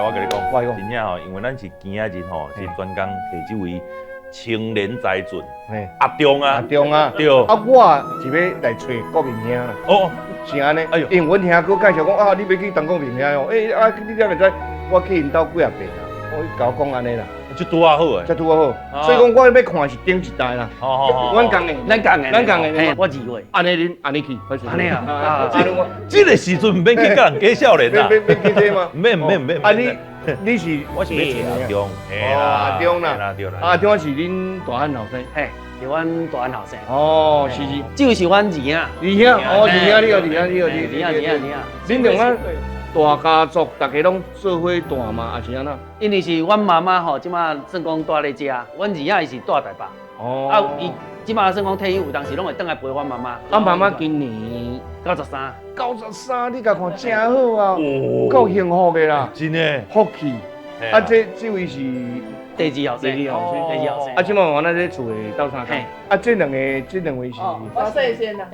我跟你講，真正吼，因為咱是今仔日吼，是專工提這位青年才俊，阿中啊，阿中啊，對。啊，我是欲來揣國民兄啦。哦，是按呢。哎呦，因為阮兄閣介紹講啊，你欲去陳國民遐哦，欸啊，你怎會知？我去𪜶兜幾仔遍啦，我共我講按呢啦。這拄仔好欸。這拄仔好，所以講我欲看是頂一代啦。阮仝的，咱仝的，咱仝的。我二歲。按呢恁按呢去，按呢啊。這個時陣毋免去佮人假少年啦。免免去這嗎？毋免毋免毋免。啊你。你是我是欲揣阿中，哦，阿中啦，阿中是恁大漢後生，嘿，是阮大漢後生。哦，是是，就是阮二兄。二兄，哦，二兄你哦，二兄你哦，二兄二兄二兄。恁两个大家族，大家攏做伙大嘛，還是按怎？因為是阮媽媽吼，這馬算講蹛咧遮，阮二兄伊是蹛台北。哦。啊，伊這馬算講退休，有當時攏會轉來陪阮媽媽。阮媽媽今年93。93，你共看真好啊，有夠幸福的啦，真的，福氣。啊，這位是第二後生，第二後生，第二後生。啊，這馬阮咱這厝的鬥相共。啊，這兩個，這兩位是。我細先啦，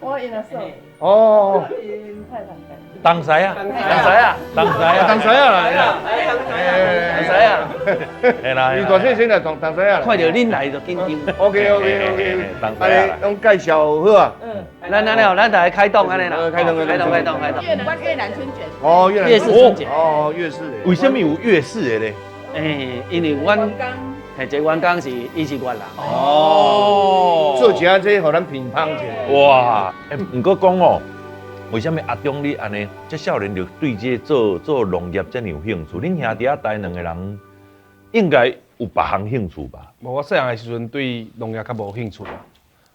我𪜶阿嫂。哦。東西啊，東西啊，東西啊，東西啊啦，東西啊。嘿啦，你大細先來東西啊。看著恁來就緊張。 OK OK OK。啊，你攏介紹好啊。嗯。咱咱了，咱來開動按呢啦。開動開動開動開動。越南春捲。哦，越南春捲。哦，粵式的。為什麼有粵式的咧？欸，因為阮嘿，這員工是伊是越南。哦。做一下這予咱品芳一下。哇，欸，毋過講哦，為啥物阿中你按呢，這少年就對這做做農業遮爾有興趣？恁兄弟仔台兩個人應該有別項興趣吧？無，我細漢的時陣對農業較無興趣啊。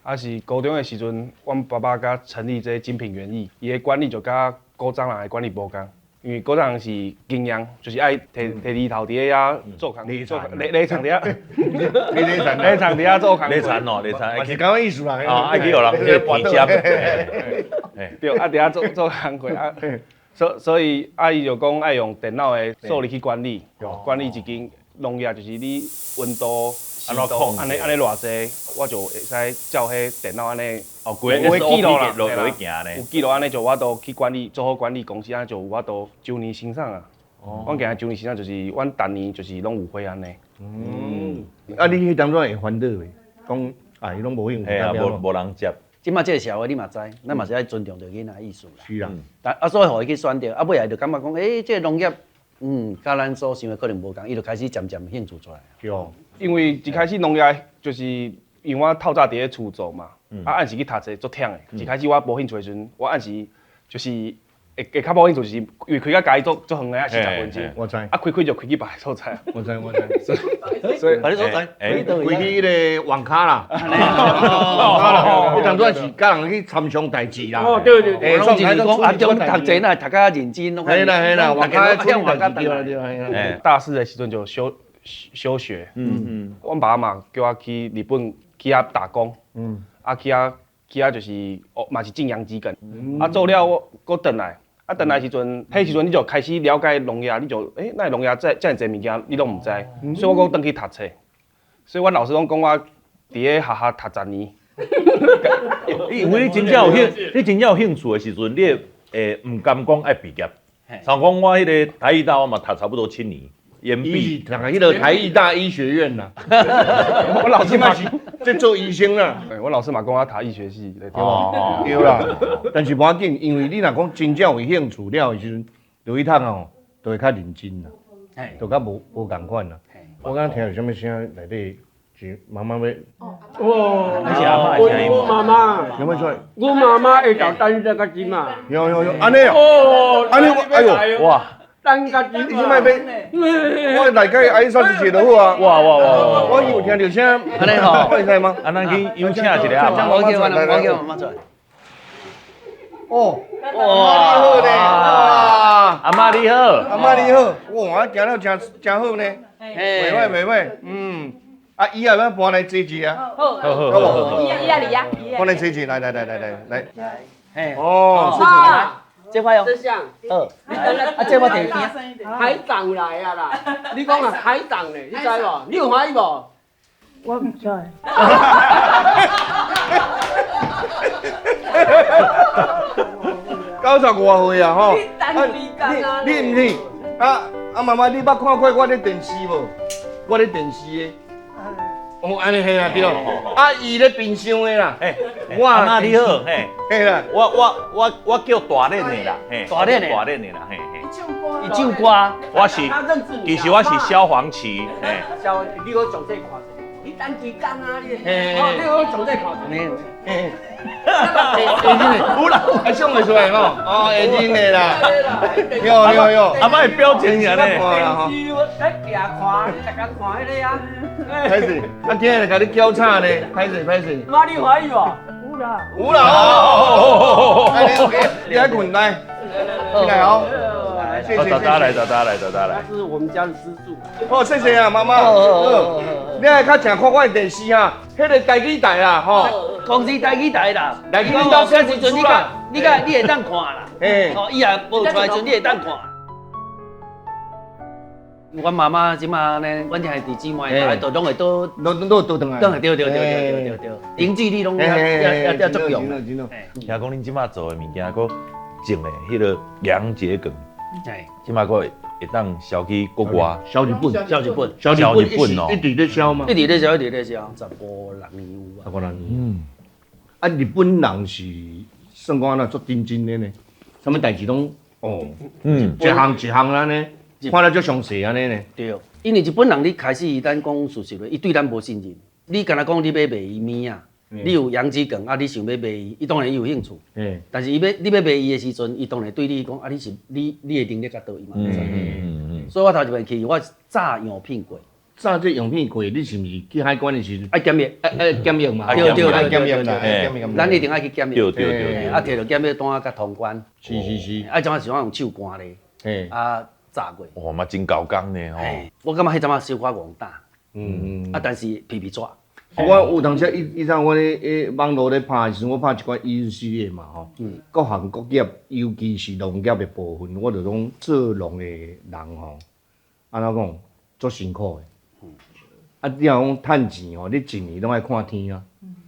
啊是高中的時陣，阮爸爸佮成立這精品園藝，伊的管理就佮古早人的管理無仝。因為古早人是經驗，就是愛提提犁頭佇遐做工，做犁田佇遐，犁田佇遐做工。犁田哦，犁田，是咁个意思啦。哦，愛去予人去田接。對，啊，佇遐做做工課啊，所以啊，伊就講愛用電腦的數字去管理，管理一間農業，就是你溫度、濕度，按呢按呢偌濟，我就會使照彼電腦按呢。哦，規個記錄啦，落去行呢。有記錄按呢就有法度去管理，做好管理公司，按呢就有法度周年生產啊。阮今日周年生產就是阮逐年就是攏有貨按呢。嗯。啊，你彼當陣會煩惱袂？講啊，伊攏無興趣。嘿啊，無人接。這馬這個社會你嘛知，咱嘛是愛尊重著囡仔意思啦。是啦。但啊，所以予伊去選擇，啊尾仔就感覺講，欸，這個農業，佮咱所想的可能無仝，伊就開始漸漸興趣出來。對。因為一開始農業就是因為我透早佇咧厝做嘛。啊，暗時去讀冊足忝的。一開始我無興趣的時陣，我暗時就是會較無興趣，就是因為開到家己足足遠的，啊40分鐘。我知。啊，開就開去別个所在。我知我知。所以別个所在，開去彼個網咖啦。網咖啦，彼當陣是佮人去參詳代誌啦。哦，對對對。攏是講阿中讀冊若讀較認真，攏。嘿啦嘿啦，網咖處理代誌對啦對啦。大四的時陣就休學。阮爸嘛叫我去日本。去遐打工，啊去遐去遐就是哦嘛是種洋桔梗，啊做了我閣轉來，啊轉來時陣，彼時陣你就開始了解農業，你就欸，哪會農業這遮爾濟物件你攏毋知，所以我閣轉去讀冊，所以阮老師攏講我佇咧學校讀10年。因為你真正有興，你真正有興趣的時陣，你會毋甘講愛畢業。像講我彼个台藝大，我嘛讀差不多7年，延畢。讀彼个台藝大醫學院啦。我老師嘛是在做醫生啦。我老師嘛講我讀醫學系，對無？對啦，但是無要緊，因為你若講真正有興趣了的時陣，就去讀哦，就會較認真啦，就較無無仝款啦。我剛剛聽到啥物聲內底是媽媽欲。哦，那是阿嬤的聲音。我媽媽。有沒有出來？我媽媽會頭等這個錢嘛。有有有，按呢哦，按呢我，哎呦，哇！等個錢。你這擺欲，我來甲伊阿姨三十一就好啊。哇哇哇！我有聽著聲，按呢吼，會使嗎？啊，咱去有請一个阿嬤。我叫我叫媽媽出來。哦，哇，你好呢，哇，阿嬤你好，阿嬤你好，哇，行了真真好呢，袂歹袂歹，嗯。啊，伊也欲搬來坐一下啊，好，好，好，好，伊伊也來啊，搬來坐一下，來來來來來來，嘿，哦，謝謝，這塊哦，這項，好，啊，這我提邊，海長來啊啦，你講啊海長咧，你知無？你有歡喜無？我毋知。95歲啊，吼，你你毋是？啊啊，媽媽，你捌看過我咧電視無？我咧電視的。哦，按呢嘿啦，對。啊，伊咧冰箱的啦。嘿，我阿嬤你好，嘿，嘿啦，我叫大練的啦，嘿，大練的，大練的啦，嘿嘿。伊唱歌，我是，其實我是蕭煌奇，嘿。蕭，你閣上這看者，你等幾工啊你？哦，你閣上這看者。嘿。有啦，還想會出來吼？哦，會認的啦。有有有，阿嬤的表情爾呢？電視在行看，你逐工看彼个啊。歹勢，啊今日共你叫醒呢，歹勢歹勢。媽，你歡喜無？有啦。有啦。哦。你愛睏來，起來哦。謝謝。大家來，大家來，大家來。這是我們家的支柱。好，謝謝啊，媽媽。你愛較常看我的電視哈，彼个台語台啦，吼。公視台語台啦。來，你到時陣你較，你較你會當看啦。哦，伊也無出來時陣，你會當看。阮媽媽這馬呢，阮兄弟姊妹，都攏會倒，攏攏倒轉來。轉來，對對對對對對，凝聚力攏要要作用。聽講恁這馬做的物件，閣種的彼个洋桔梗，這馬閣會當銷去國外，銷日本，銷日本，銷日本哦，一直咧銷嗎？一直咧銷，一直咧銷，15、16年有啊。15、16年。嗯。啊，日本人是算講按怎足認真的呢？啥物代誌攏哦，一項一項按呢。看了足詳細按呢呢。對，因為日本人你開始咱講事實話，伊對咱無信任。你敢若講你欲賣伊物仔，你有洋桔梗啊，你想欲賣伊，伊當然伊有興趣。但是伊欲你欲賣伊的時陣，伊當然對你講啊，你是你你的能力較倒，伊嘛袂知。所以我頭一擺去，我炸樣品過。炸這樣品過，你是毋是去海關的時陣？愛檢疫，愛檢疫嘛？對對對檢疫啦，咱一定愛去檢疫。對對對。啊，提著檢疫單佮通關。是是是。啊，怎啊是用手竿咧？啊。炸過，哇嘛真厚工呢吼！我感覺彼陣仔小可戇膽，啊，但是皮皮抓。我有當時以前我咧咧網路咧拍的時陣，我拍一寡醫師的嘛吼。各行各業，尤其是農業的部分，我就講做農的人吼，按怎講，足辛苦的。啊，你若講趁錢吼，你一年攏愛看天啊。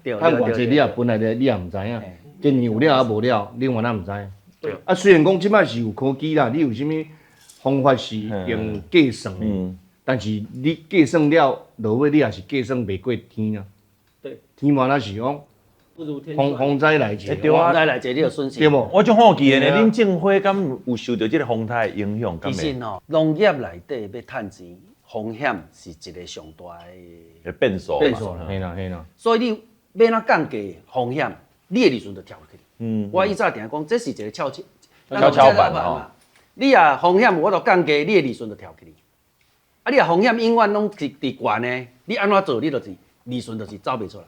趁偌濟你也本來你也毋知影，今年有了啊無了，你原來毋知。啊，雖然講這擺是有科技啦，你有啥物？方法是用計算的，但是你計算了，落尾你也是計算袂過天啊。對，天嘛，若是講風災來一個，風災來一個，你就損失。對無？我足好奇的呢，恁種花敢有受著這个風颱的影響？其實吼，農業內底欲趁錢，風險是一个上大的變數。變數，嘿啦嘿啦。所以你欲按怎降低風險，你的利潤就跳起。我以早定講，這是一个蹺蹺板吼。你若風險有法度降低，你的利潤就跳起。啊，你若風險永遠攏是佇懸的，你按怎做，你就是利潤就是走袂出來。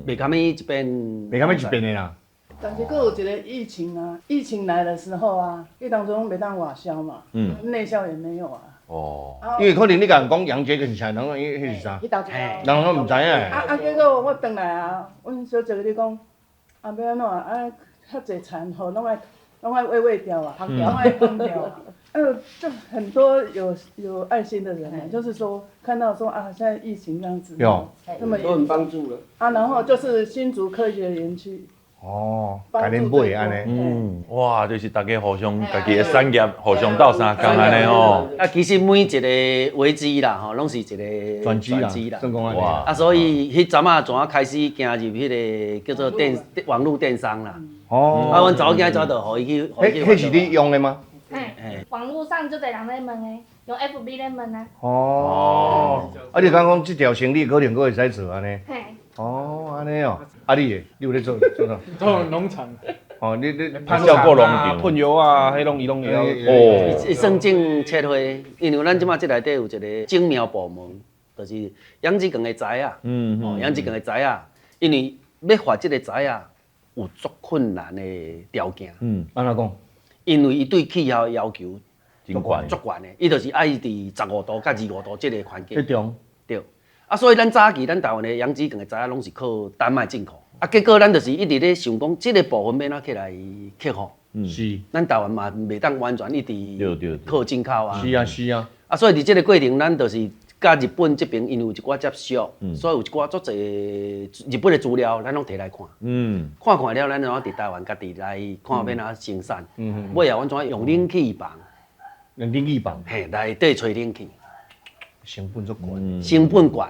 袂堪物一變，袂堪物一變的啦。但是閣有一个疫情啊，疫情來的時候啊，伊當初袂當外銷嘛，內銷也沒有啊。哦，因為可能你共人講洋桔梗是啥，人講彼彼是啥，人攏毋知影。啊，結果我轉來啊，阮小姐咧講，啊欲按怎啊？遐濟田吼，攏愛餵掉啊，攏愛放掉啊。就很多有愛心的人啊，就是說看到說啊，現在疫情這樣子，有那麼都很幫助了。啊，然後就是新竹科學園區。哦，共恁買按呢，嗯，哇，就是大家互相家己的產業互相鬥相共按呢吼。啊，其實每一個危機啦，吼，攏是一個轉機啦，算講按呢。啊，所以彼陣仔怎啊開始行入彼個叫做網路電商啦。哦。啊，阮查某囝怎就予伊去。彼是你用的嗎？嘿，網路上就濟人咧問的，用 FB 咧問啊。哦。啊，你敢講這條生意可能閣會使做按呢？嘿。哦，按呢哦，啊你咧，你有咧做做啥？做農場。哦，你照顧農場、噴藥啊，彼攏伊攏會曉。哦。伊算種切花，因為咱這馬這內底有一個種苗部門，就是養殖園的材仔。嗯。哦，養殖園的材仔，因為欲發這個材仔有足困難的條件。嗯。按怎講？因為伊對氣候要求真懸，足懸的，伊就是愛佇15度佮25度這個環境。彼種。對。啊，所以咱早期咱台灣的養殖園的材仔攏是靠丹麥進口，啊，結果咱就是一直咧想講，這個部分欲按怎起來克服？是。咱台灣嘛袂當完全一直靠進口啊。是啊是啊。啊，所以佇這個過程，咱就是佮日本這邊因為有一寡接觸，所以有一寡足濟日本的資料，咱攏提來看。嗯。看看了，咱怎佇台灣家己來看欲按怎生產。嗯。尾後，阮怎用冷氣房？用冷氣房。嘿，內底吹冷氣。成本足懸，成本懸，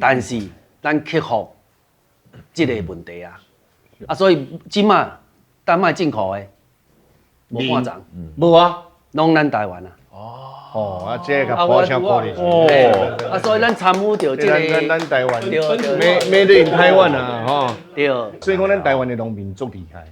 但是咱克服這個問題啊，啊，所以這馬丹麥進口的無半層，無啊，攏咱台灣啊。哦，啊，這個保險顧慮哦，啊，所以咱參與著這個，咱台灣，Made in 台灣啊，吼，對，所以講咱台灣的農民足厲害。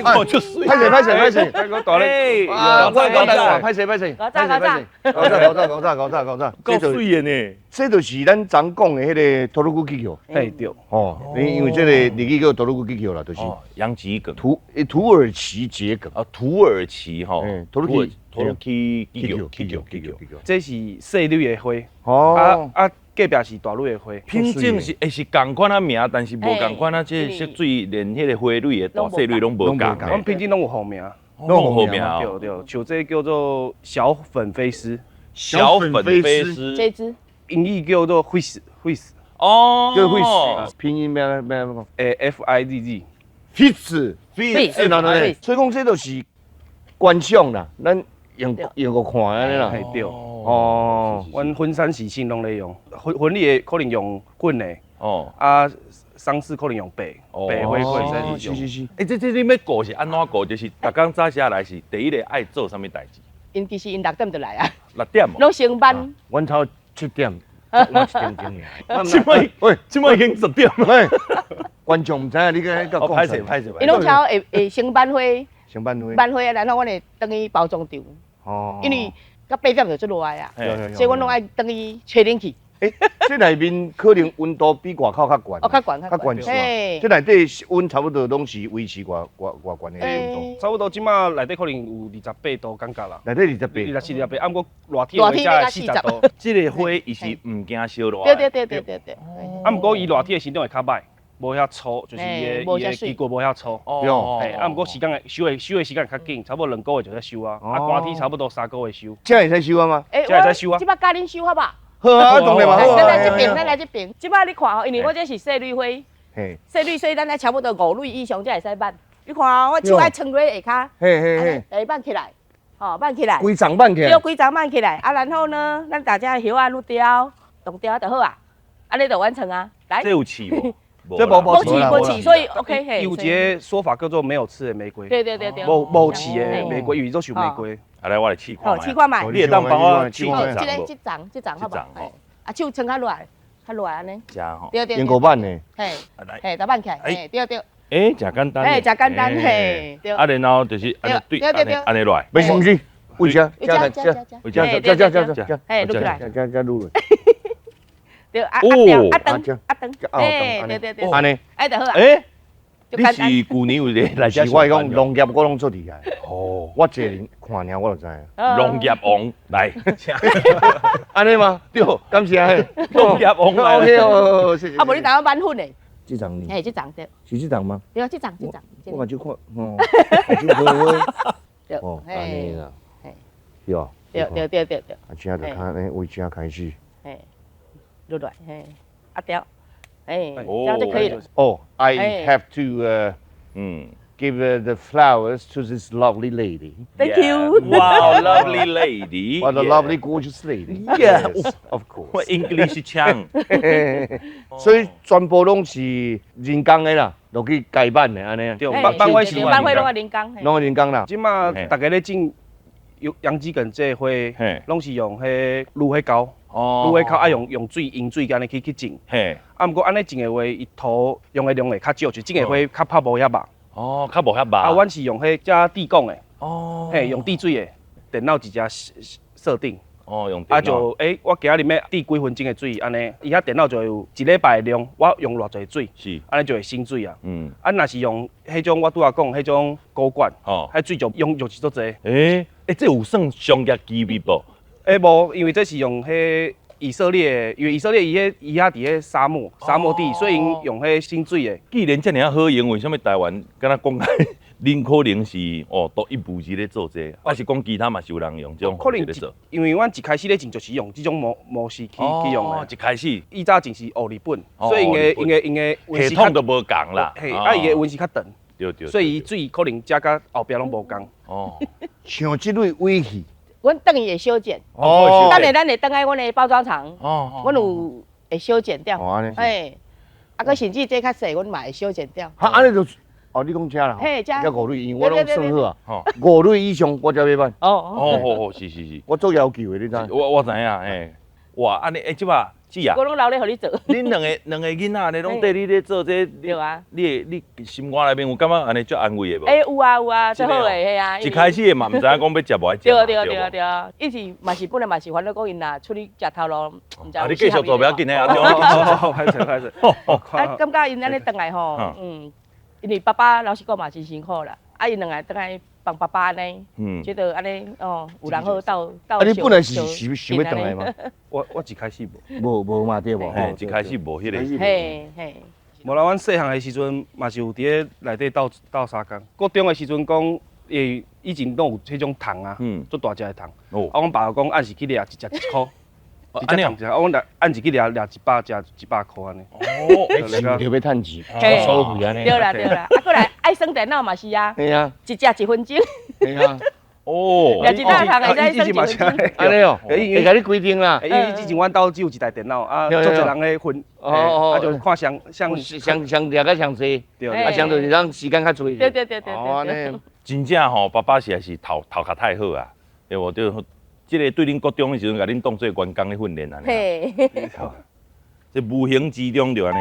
歹勢歹勢歹勢，歹勢歹勢，搞炸搞炸，搞炸搞炸搞炸搞炸搞炸，夠水的呢！這就是咱昨講的彼個土魯古氣球。嘿對。哦，因為這個日語叫土魯古氣球啦，就是洋桔梗，土耳其桔梗啊，土耳其吼，土耳其氣球氣球氣球，這是細蕊的花。哦。啊。隔壁是大蕊的花，品種是會是仝款啊名，但是無仝款啊，這色水連彼個花蕊的大細蕊攏無仝。阮品種攏有號名，攏有號名。對對，像這叫做小粉飛絲，小粉飛絲，這支英語叫做 fish fish，哦，叫 fish，拼音欲按怎講？欸，F I Z Z，fish fish，所以講這就是觀賞啦，咱用用個看按呢啦。嘿對。哦，阮婚丧喜庆攏咧用，婚禮的可能用粉的，哦，啊，喪事可能用白白花可能是是是。欸，這你欲顧是按怎顧？就是逐工早時來是第一个愛做啥物代誌？𪜶其實𪜶6點就來啊。6點？攏上班。阮頭7點，我1點鐘爾。這擺喂，這擺已經10點了。觀眾毋知影你個講。歹勢歹勢。𪜶攏超會先挽花。先挽花。挽花啊，然後阮會轉去包裝場。哦。因為。到8點就足熱啊，所以阮攏愛轉去吹冷氣。欸，這內面可能溫度比外口較懸，哦，較懸，較懸是。這內底溫差不多攏是維持偌偌偌懸的溫度。差不多這馬內底可能有28度感覺啦。內底28，24、28，啊，毋過熱天的話才會40度。這個花伊是毋驚燒熱。對對對對對對。啊，毋過伊熱天的生長會較歹，無遐粗，就是伊的伊的旗骨無遐粗。哦。啊，毋過時間會收的收的時間會較緊，差不多2個月就會收啊。啊，寒天差不多3個月收。這會使收啊嗎？這會使收啊。這擺教恁收好無？好啊，當然嘛好啊。咱來這邊，咱來這邊。這擺你看吼，因為我這是細蕊花，細蕊所以咱愛差不多5蕊以上才會使挽。你看哦，我手愛撐落下跤，嘿嘿嘿，來挽起來，吼，挽起來。規叢挽起來。對，規叢挽起來。啊，然後呢，咱大家葉仔愈雕，動雕就好啊。按呢就完成啊。來。這有刺無？這無無刺無刺，所以 OK 嘿。有一個說法叫做沒有刺的玫瑰。對對對對。無刺的玫瑰，因為做像玫瑰。啊，來，我來試看。好，試看覓。你會當幫我試一這個這叢這叢好無？啊，手撐較熱，較熱按呢。這吼。對對。用五挽的。嘿。嘿，就挽起來。嘿，對對。欸，誠簡單。嘿，誠簡單嘿。對。啊，然後就是按呢對，按呢按呢落來。不是不是，為啥？為啥？這這這這這這。嘿，落來。這這落來。對，啊啊啊轉，啊轉，嘿，對對對。按呢。哎，就好啊。欸。你是舊年有來這是我講農業，我攏做厲害。哦，我一個人看爾，我就知。農業王來，按呢嗎？對，感謝。農業王來。 OK 哦，謝謝。啊，無你當我挽粉的。這叢呢？嘿，這叢對。是這叢嗎？對啊，這叢這叢。我嘛就看，哦，就好好。對。哦，按呢啦。嘿。對啊。對對對對對。啊，這就較呢，為這開始。嘿，落來，嘿，啊對。哎，這樣就可以了。哦，I have to give the flowers to this lovely lady. Thank you. Wow, lovely lady. What a lovely, gorgeous lady. Yes, of course. English 腔。所以全部攏是人工的啦，落去改版的按呢。對，挽花是挽花攏愛人工。攏愛人工啦。這馬大家咧種洋桔梗這花，攏是用彼蘆花膠。蘆花溝愛用用水用水按呢去去種，啊，毋過按呢種的話，伊土用的量會較少，就種的花較拍無遐肉。哦，較無遐肉。啊，阮是用彼只地摃的，哦，嘿，用滴水的，電腦一只設定。哦，用電腦。啊，就欸，我今仔日欲滴幾分鐘的水，按呢，伊遐電腦就會有一禮拜的量，我用偌濟水，是，按呢就會省水啊。嗯。啊，若是用彼種我拄仔講彼種高管，哦，彼水就用用是足濟。欸，欸，這有算商業機密無？欸，無，因為這是用彼以色列，因為以色列伊彼伊遐佇彼沙漠沙漠地，所以𪜶用彼省水的。既然遮爾仔好用，為啥物台灣敢若講恁可能是哦獨一無二咧做這個，還是講其他嘛是有人用這種可能方式咧做？因為阮一開始咧種就是用這種模模式去去用的。一開始。以早種是烏日本，所以𪜶的𪜶的𪜶的系統都無仝啦。嘿，啊伊的溫室較長。對對。所以伊水可能遮佮後壁攏無仝。哦。像這類尾氣。阮轉去會修剪，等下咱會轉來阮的包裝廠，阮有會修剪掉，嘿，啊，閣甚至這較細，阮嘛會修剪掉。哈，按呢就，哦，你講這啦，嘿，這這5蕊，因為我攏算好啊，5蕊以上我才欲挽。哦哦哦，是是是，我做要求的，你知？我知影，嘿，哇，按呢，欸，這擺。姊啊，我攏留咧予你做。恁兩個囡仔按呢攏綴你咧做這個，對啊。你會你心肝內面有感覺按呢足安慰的無？欸，有啊有啊，足好的，嘿啊。一開始的嘛，毋知影講欲食無愛食。對對對對，以前嘛是本來嘛是煩惱講𪜶若出去食頭路，毋知。啊，你繼續做不要緊的啊。歹勢歹勢。啊，感覺𪜶按呢轉來吼，嗯，因為爸爸老實講嘛真辛苦啦，啊，𪜶兩个轉來幫爸爸按呢，覺得按呢哦，有人好鬥鬥。啊，你本來是想想欲轉來嗎？我一開始無，無無嘛對無？嘿，一開始無彼個。嘿嘿。無啦，阮細漢的時陣嘛是有佇咧內底鬥鬥相共。國中的時陣講，伊以前攏有彼種蟲啊，足大隻的蟲。哦。啊，阮爸就講按時去掠，一隻一箍。一隻蟲一隻，啊，阮按時去掠掠100隻100箍按呢。哦，想著欲趁錢，收費按呢。對啦對啦，啊，閣來愛耍電腦嘛是啊。嘿啊。一隻1分鐘。嘿啊。哦，掠一大桶會使耍1分鐘。按呢哦，會共你規定啦。因為之前阮兜只有一台電腦，啊，足濟人咧分，啊，就看誰誰誰誰掠較上濟，啊，誰就是咱時間較濟。對對對對。哦，按呢。真正吼，爸爸實在是頭頭殼太好啊，對無？對。這個對恁國中的時陣，共恁當做員工咧訓練按呢。嘿。這無形之中就按呢。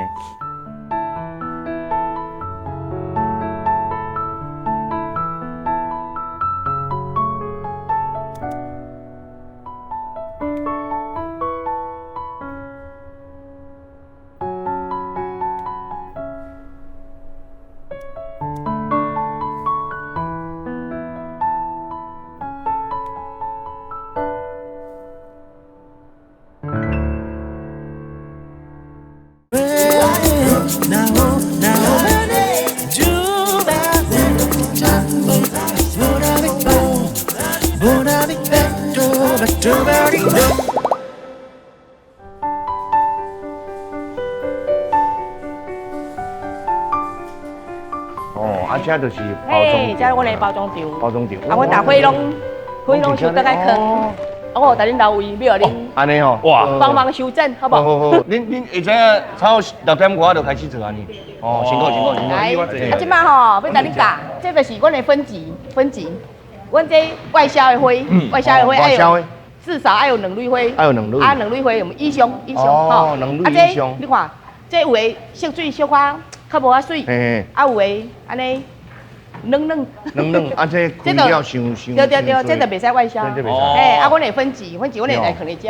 哦，啊，這就是包裝。這阮的包裝場。包裝場。啊，阮大花攏花攏收倒來囥。啊，我有帶恁留位，欲予恁。按呢吼。哇。幫忙修剪，好無？好好好。恁會知影，差不多6點外就開始做按呢。哦，辛苦辛苦辛苦。來，啊，這擺吼，欲帶恁教，這就是阮的分級，分級。阮這外銷的花，外銷的花愛有至少愛有兩蕊花。愛有兩蕊。啊，兩蕊花用以上以上吼。兩蕊以上。你看，這有的色水小可較無遐媠，啊有的按呢軟軟。軟軟，啊這開了傷傷。對對對，這就袂使外銷。這袂使。嘿，啊，阮會分級，分級阮會來囥佇遮。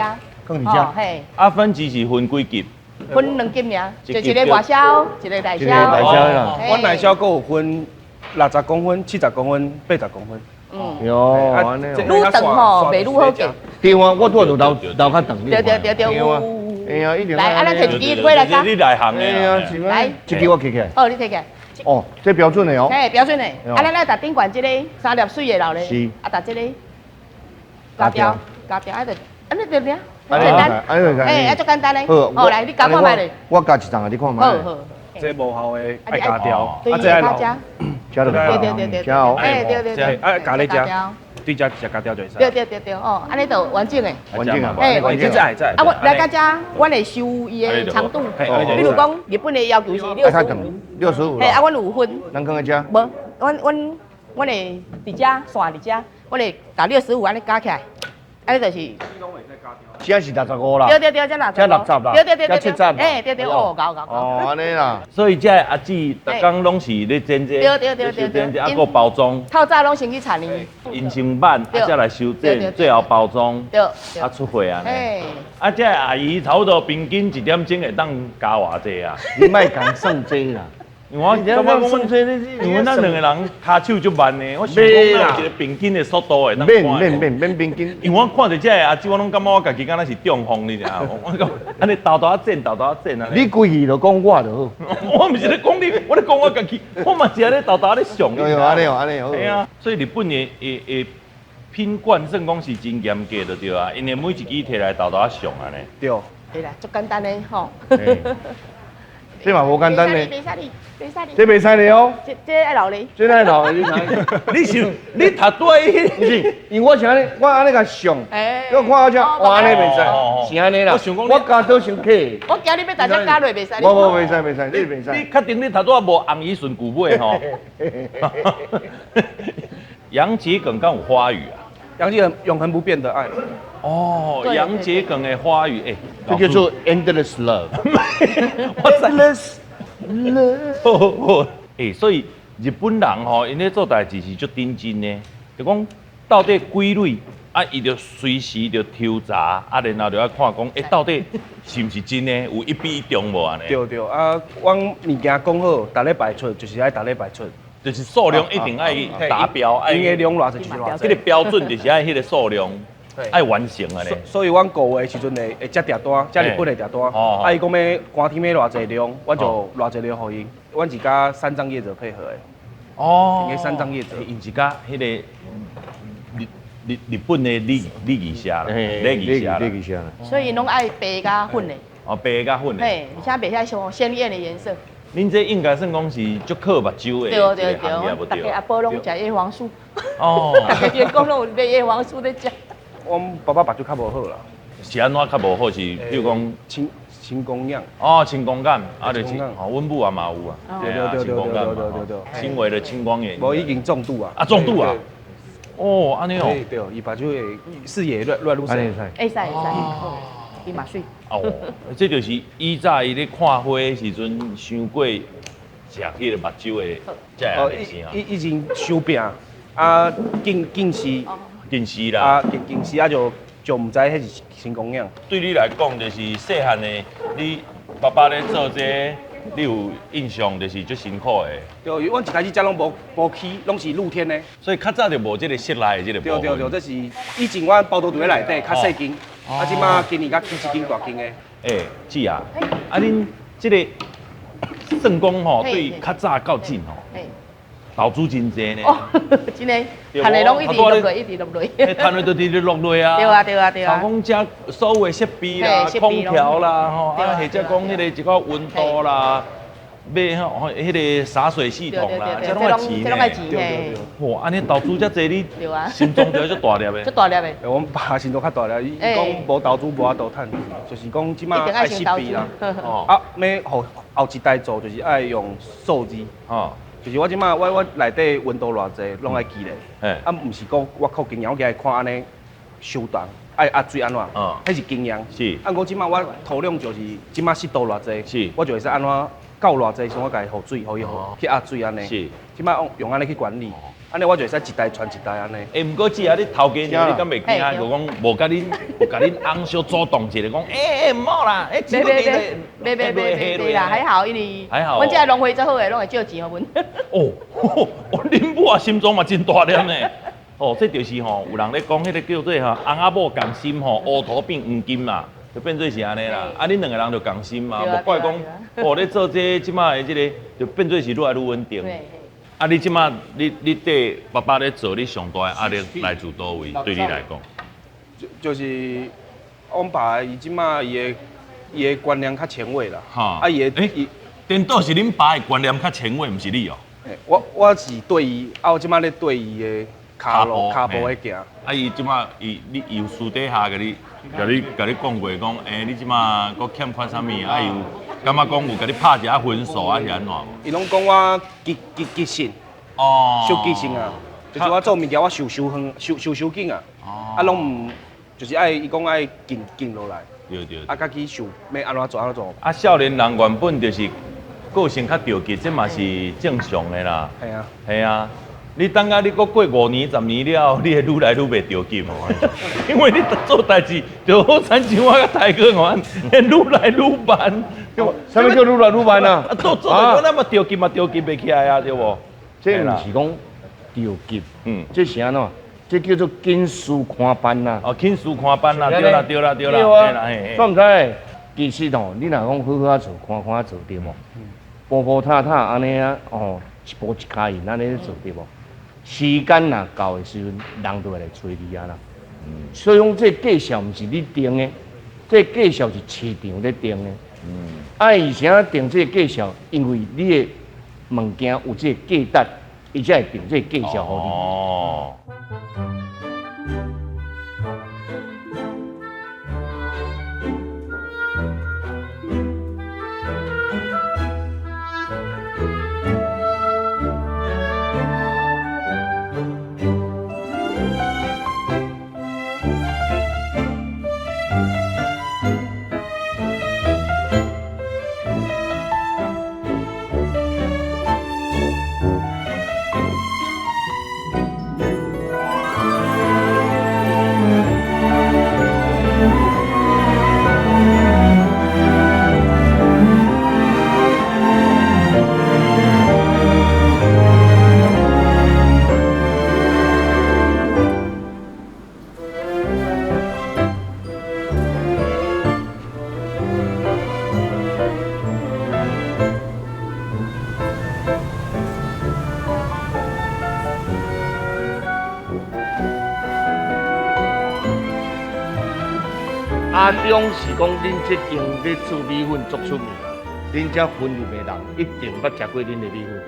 囥佇遮。嘿。啊，分級是分幾級？分兩級爾，就一个外銷，一个內銷。內銷啦。阮內銷閣有分60公分、70公分、80公分。嗯。喲，按呢。愈長吼，袂愈好價。對啊，我拄仔就留留較長。對對對對。哎呀，一定。來，啊，咱提一支花來加。你內行的。哎呀，是咩？來，這支我提起來。好，你提起來。哦，這標準的哦。嘿，標準的。啊，咱來逐頂懸這个三粒媠的留咧。是。啊，逐這个加掉，加掉，啊就，按呢就爾，簡單。哎，啊，足簡單的。好，來，你加看覓咧。我加一層啊，你看覓。好好。這無效的愛加掉，啊，這愛留。加就對對對對。加哦。哎，對對對。啊，加咧加。對遮直接加掉就會使。對對對對，哦，按呢就完整的。完整啊！哎，完整。啊，我來到遮，阮會收伊的長度。比如講，日本的要求是65。65。嘿，啊，阮有分。咱囥佇遮。無，阮會佇遮線佇遮，阮會共65按呢加起來，按呢就是。這是65啦。對對對，這60。這60啦。對對對對。這70。哎，對對哦，𠢕𠢕。哦，按呢啦。所以這阿姊逐工攏是咧剪這，對對對對剪這，啊，閣包裝。透早攏先去田裡。𪜶先挽，啊，才來修剪，最後包裝，對，啊出貨按呢。啊，這阿姨差不多平均一點鐘會當加偌濟啊？你莫共算這啦。因為我感覺講，因為咱兩個人跤手足慢的，我想講咱有一個平均的速度會當免免免平均。因為我看著這个阿姊，我攏感覺我家己敢若是中風，你知影無？我講按呢沓沓仔剪，沓沓仔剪按呢。你規氣就講我就好。我毋是咧講你，我咧講我家己，我嘛是按呢沓沓咧上。對哦，按呢哦，按呢好。對啊，所以日本的品管算講是真嚴格就對啊，𪜶的每一支提來沓沓仔上按呢。對。對啦，足簡單的吼。這嘛無簡單呢。袂使你，袂使你，這袂使你哦。這愛留咧。這愛留，你你想，你讀對。毋是，因為我是按呢，我按呢共上。我看好像我按呢袂使，是按呢啦。我想講，我加倒傷客。我驚你欲大只加落袂使。無無袂使袂使，你袂使。你確定你頭拄仔無紅衣順舊尾吼？楊桔梗敢有花語啊？楊桔梗永恆不變的愛。哦，楊桔梗的花語，哎，這叫做 endless love。 endless love。哎，所以日本人吼，𪜶咧做代誌是足認真的，就講到底幾蕊啊，伊就隨時就抽查，啊，然後就愛看講，欸，到底是毋是真的，有一比一中無按呢？對對，啊，阮物件講好，逐禮拜出，就是愛逐禮拜出。就是數量一定愛達標，愛𪜶的量偌濟就是偌濟。這個標準就是愛彼個數量。愛完成按呢。所以阮五月的時陣會接訂單，接日本的訂單。啊，伊講欲寒天欲偌濟量，阮就偌濟量予伊。阮是佮三藏業者配合的。哦。𪜶三藏業者。𪜶是佮彼個日本的禮儀社啦，禮儀社。禮儀社。所以攏愛白佮粉的。哦，白佮粉的。嘿，而且袂使傷鮮豔的顏色。恁這應該算講是足靠目睭的一個行業，無對？逐家阿婆攏食葉黃素。哦。逐家員工攏有買葉黃素咧食。阮爸爸目睭較無好啦。是按怎較無好？是比如講青光眼。哦，青光眼，啊，就是哦，阮母也嘛有啊。對對對對對對對。輕微的青光眼。無已經重度啊。啊，重度啊。哦，按呢哦。對，伊目睭會視野亂亂入神。會使會使，伊嘛媠。哦，這就是以早伊咧看花的時陣，傷過食彼個目睭的，才會按呢生啊。以以前傷病，啊近視。近視啦，啊近視啊就毋知彼是青光眼。對你來講，就是細漢的，你爸爸咧做這個，你有印象就是足辛苦的。對，阮一開始遮攏無起，攏是露天的。所以較早就無這個室內的這個部分。對對對，這是以前阮包都佇咧內底較細間，啊，這擺今年才起一間大間的。欸，姊啊，啊恁這個算講吼，對較早到今吼，投资真济呢。哦，真的，趁的拢一直落落，一直落落。彼趁的都直直落落啊。对啊，对啊，对啊。像讲这所有的设备啦、空调啦，吼，啊，或者讲彼个一个温度啦，买吼，彼个洒水系统啦，这拢爱钱呢。这拢爱钱嘿。哇，按呢投资遮济，你心脏就足大粒的。足大粒的。阮爸心脏较大粒，伊讲无投资无法度趁，就是讲这马爱设备啦。啊，欲予后一代做，就是爱用数字。哦。就是我这马我内底温度偌济，拢爱记咧。啊，毋是讲我靠经验，我共伊看按呢收档，爱压水按怎？彼是经验。是。啊，我这马我土壤就是这马湿度偌济，是，我就会使按怎到偌济时，我共伊予水，予伊去压水按呢。是。这马用用按呢去管理，按呢我就会使一代传一代按呢。欸，毋过姐啊，你头家娘，你敢袂惊？就讲无共恁，共恁翁小主动一下，讲欸毋好啦，欸，袂袂袂袂袂袂啦，还好，因为还好，阮这农会足好的，拢会借钱予阮。哦，恁母啊心脏嘛真大粒呢。哦，这就是吼，有人咧讲彼个叫做吼，翁仔某仝心吼，乌头变黄金啦，就变做是按呢啦。啊，恁两个人就仝心嘛，无怪讲哦，咧做这这马的这个，就变做是愈来愈稳定。啊，你这马你对爸爸咧做，你上大的压力来自佗位？对你来讲，就是阮爸伊这马伊的观念较前卫啦。哈。啊，伊的欸，颠倒是恁爸的观念较前卫，毋是你哦。我是对伊，啊，我这马咧对伊的跤路跤步咧行。啊，伊这马伊你有私底下共你讲过讲，欸，你这马阁欠缺啥物？啊，有感觉讲有共你拍一下分数啊，是按怎无？伊拢讲我急急急性，哦，伤急性啊，就是我做物件我想伤远，想伤紧啊，啊拢毋，就是爱伊讲爱静静落来，对对，啊，家己想欲按怎做按怎做。啊，少年人原本就是个性较著急，这嘛是正常的啦。系啊，系啊。你等下你阁过5年、10年了后，你会愈来愈袂著急哦，因为你做代志就好亲像我佮大哥共款，愈来愈慢。啥物叫愈来愈慢啊？做做我那么著急嘛，著急袂起来啊，对无？这毋是讲著急，这是按怎？这叫做紧事看办啦。哦，紧事看办啦，对啦，对啦，对啦，对啊。煞毋知，其实吼，你若讲好好仔做，看看做对无？步步踏踏按呢啊，哦，一步一跤印按呢做对无？时间若到的时阵，人就会来揣你啊啦。所以讲，这价数毋是你定的，这价数是市场咧定的。啊，伊是按怎定这个价数？因为你的物件有这个价值，伊才会定这个价数予你。哦。阿中是讲恁这间咧做米粉足出名，恁遮分入的人一定捌食过恁的米粉，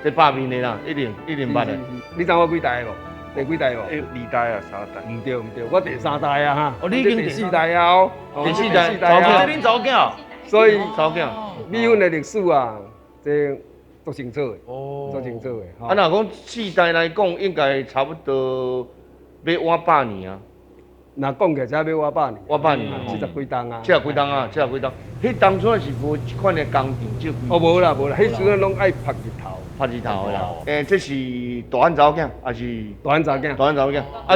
这百面的啦，一定捌的。你知我几代无？第几代无？二代啊，三代。毋对毋对，我第三代啊哈。哦，你已经第四代啊哦。第四代，这恁查某囝。所以查某囝米粉的历史啊，这足清楚的，足清楚的。啊，若讲四代来讲，应该差不多欲满100年啊。若讲起来才欲满100年，满100年70几冬啊，70几冬啊，70几冬。彼当初是无这款的工厂这。哦，无啦无啦，彼时阵拢爱曝日头，曝日头的啦。欸，这是大汉查某囝，还是大汉查某囝？大汉查某囝。啊，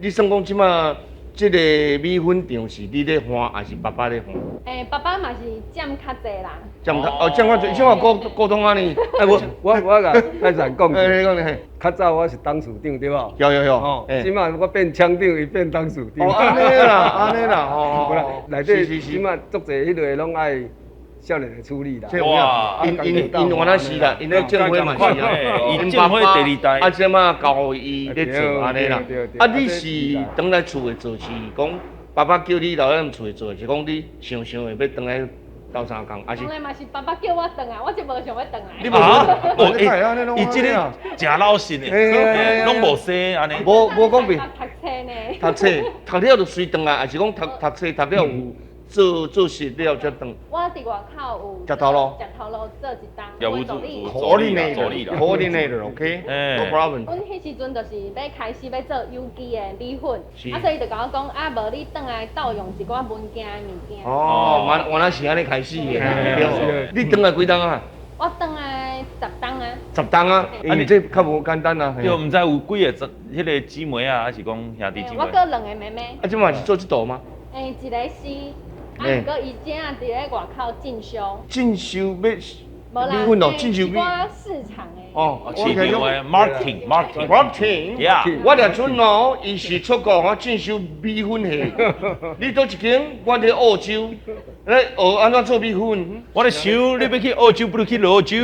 你算讲这马这个米粉厂是你咧换，还是爸爸咧换？欸，爸爸嘛是占较济啦。占较哦，占较济，这马沟通啊呢？哎，我共赖长讲，你讲咧。较早我是董事长对无？有。哦，这马我变厂长，伊变董事长。哦，按呢啦，按呢啦，吼。无啦，内底这马足济彼个拢爱少年的处理啦。哇，𪜶𪜶𪜶原来是啦，𪜶咧政府嘛是啊，𪜶政府第二代，啊，這馬交予伊咧做按呢啦。啊，你是轉來厝的做是講爸爸叫你留咱厝的做，是講你想想會欲轉來鬥相共，還是？當然嘛是爸爸叫我轉來，我就無想欲轉來。你無想？哦，伊這个誠老實的，攏無說按呢。無無講變。讀冊呢？讀冊，讀了就隨轉來，還是講讀讀冊讀了有做做實了才轉？我佇外口有食頭路，食頭路做一冬，業務助理。 Coordinator，coordinator，OK，no problem。阮彼時陣就是欲開始欲做有機的米粉，啊，所以伊就共我講，啊，無你轉來鬥用一寡文件的物件。哦，原原來是按呢開始的，對。你轉來幾冬啊？我轉來十冬啊。十冬啊？啊，你這較無簡單啊。對，毋知有幾个彼个姊妹啊，還是講兄弟姊妹？我閣兩個妹妹。啊，這馬是做這道嗎？欸，一個是。啊，毋過伊這佇咧外口進修。進修欲米粉哦，進修米。市場的。哦，市場的 marketing，marketing，我掠準哦，伊是出國吼進修米粉系。你佗一間？我佇澳洲，咧學按怎做米粉？我咧想，你欲去澳洲，不如去羅州。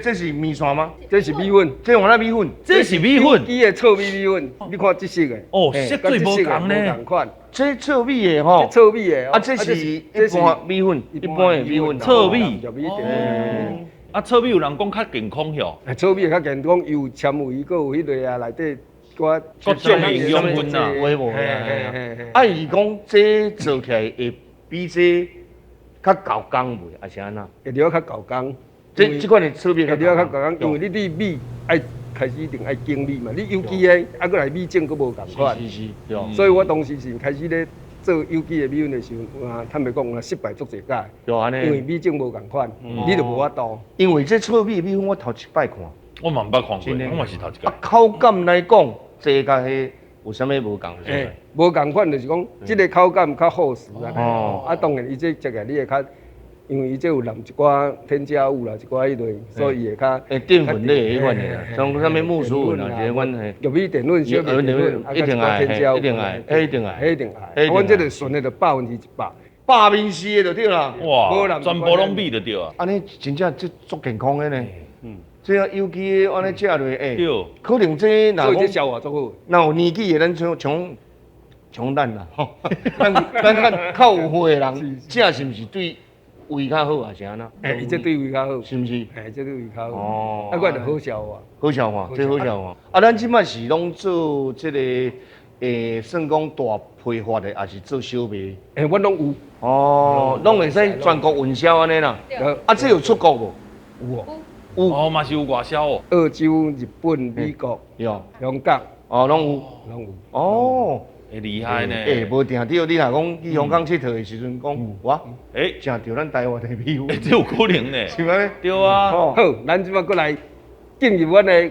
這是麵線嗎？這是米粉，這原來米粉，這是米粉。伊的糙米米粉，你看這色的。哦，色水無仝呢。無仝款。這糙米的吼，糙米的，啊，這是一般米粉，一般的米粉，糙米。啊，糙米有人講較健康喲。糙米較健康，有纖維，閣有彼个啊，內底寡各種營養分啊。有無？啊，伊講這做起來會比這較厚工袂？還是按怎？會著較厚工。這這款的糙米會著較厚工，因為你米愛開始一定愛精米嘛，你有機的啊，閣來米種閣無仝款。是是是。所以我當時是開始咧做有機的米粉的時陣，啊，坦白講，啊，失敗足濟擺。因為米種無仝款，你就無法度。因為這糙米米粉我頭一擺看。我嘛毋捌看過，我嘛是頭一擺。啊，口感來講，這佮彼有啥物無仝？欸，無仝款就是講，這个口感較厚實啊。哦。啊，當然伊這食起來你會較。因為伊這有淋一寡添加物啦，一寡彼類，所以伊會較澱粉類彼款的啦，像啥物木薯粉啊，這款嘿。玉米澱粉、小麥澱粉，一定愛，一定愛，一定愛，一定愛。阮這個純的就100%，百面四的就對啦。哇，全部攏米就對啊。按呢真正這足健康的呢。嗯。這個有機的按呢食落，欸，可能這若講消化足好。若有年紀的，咱像像咱啦，吼，咱咱較有歲的人，食是毋是對？胃較好還是按怎？欸，伊這對胃較好，是毋是？欸，這對胃較好。哦，啊，閣就好消化。好消化，這好消化。啊，咱這擺是攏做這个，算講大批發的，還是做小賣？欸，阮攏有。哦，攏會使全國運銷按呢啦。啊，這有出國無？有哦。有。哦，嘛是有外銷哦。澳洲、日本、美國、香港。哦，攏有。攏有。哦。會厲害呢！欸，無定著，你若講去香港𨑨迌的時陣，講哇，欸，食著咱台灣的米粉，欸，這有可能呢？是按呢？對啊。好，咱這擺閣來進入阮的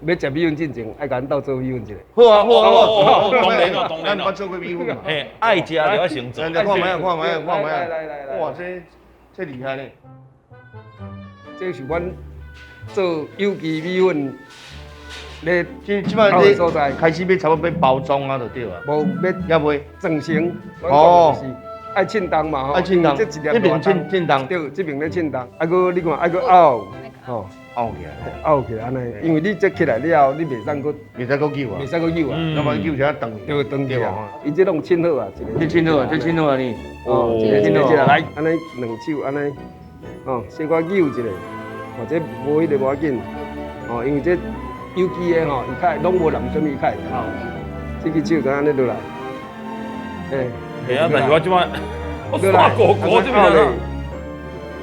欲食米粉進前，愛共阮鬥做米粉一下。好啊，好啊，好啊，當然咯，當然咯。咱捌做過米粉嘛？嘿，愛食就愛先做。來看覓啊，看覓啊，看覓啊！來來來，哇，這厲害呢！這是阮做有機米粉。咧，這這擺咧開始欲差不多欲包裝啊，就對啊。無欲猶未裝成。哦。愛稱重嘛吼。愛稱重。這一粒這邊稱稱重。對，這邊咧稱重。啊，閣你看愛閣拗，吼。拗起來。拗起來按呢，因為你這起來了後，你袂使閣。袂使閣扭啊。袂使閣扭啊。那麼扭就斷。對，斷去啊。伊這攏稱好啊，一個。這稱好啊，這稱好啊呢。哦。這稱好來，按呢兩手按呢，吼，小可扭一下，或者無彼个無要緊，吼，因為這。有機的吼，伊較會攏無淋啥物，較會透。這支手就按呢落來，欸。欸啊，但是我這擺，我煞糊糊這邊啦。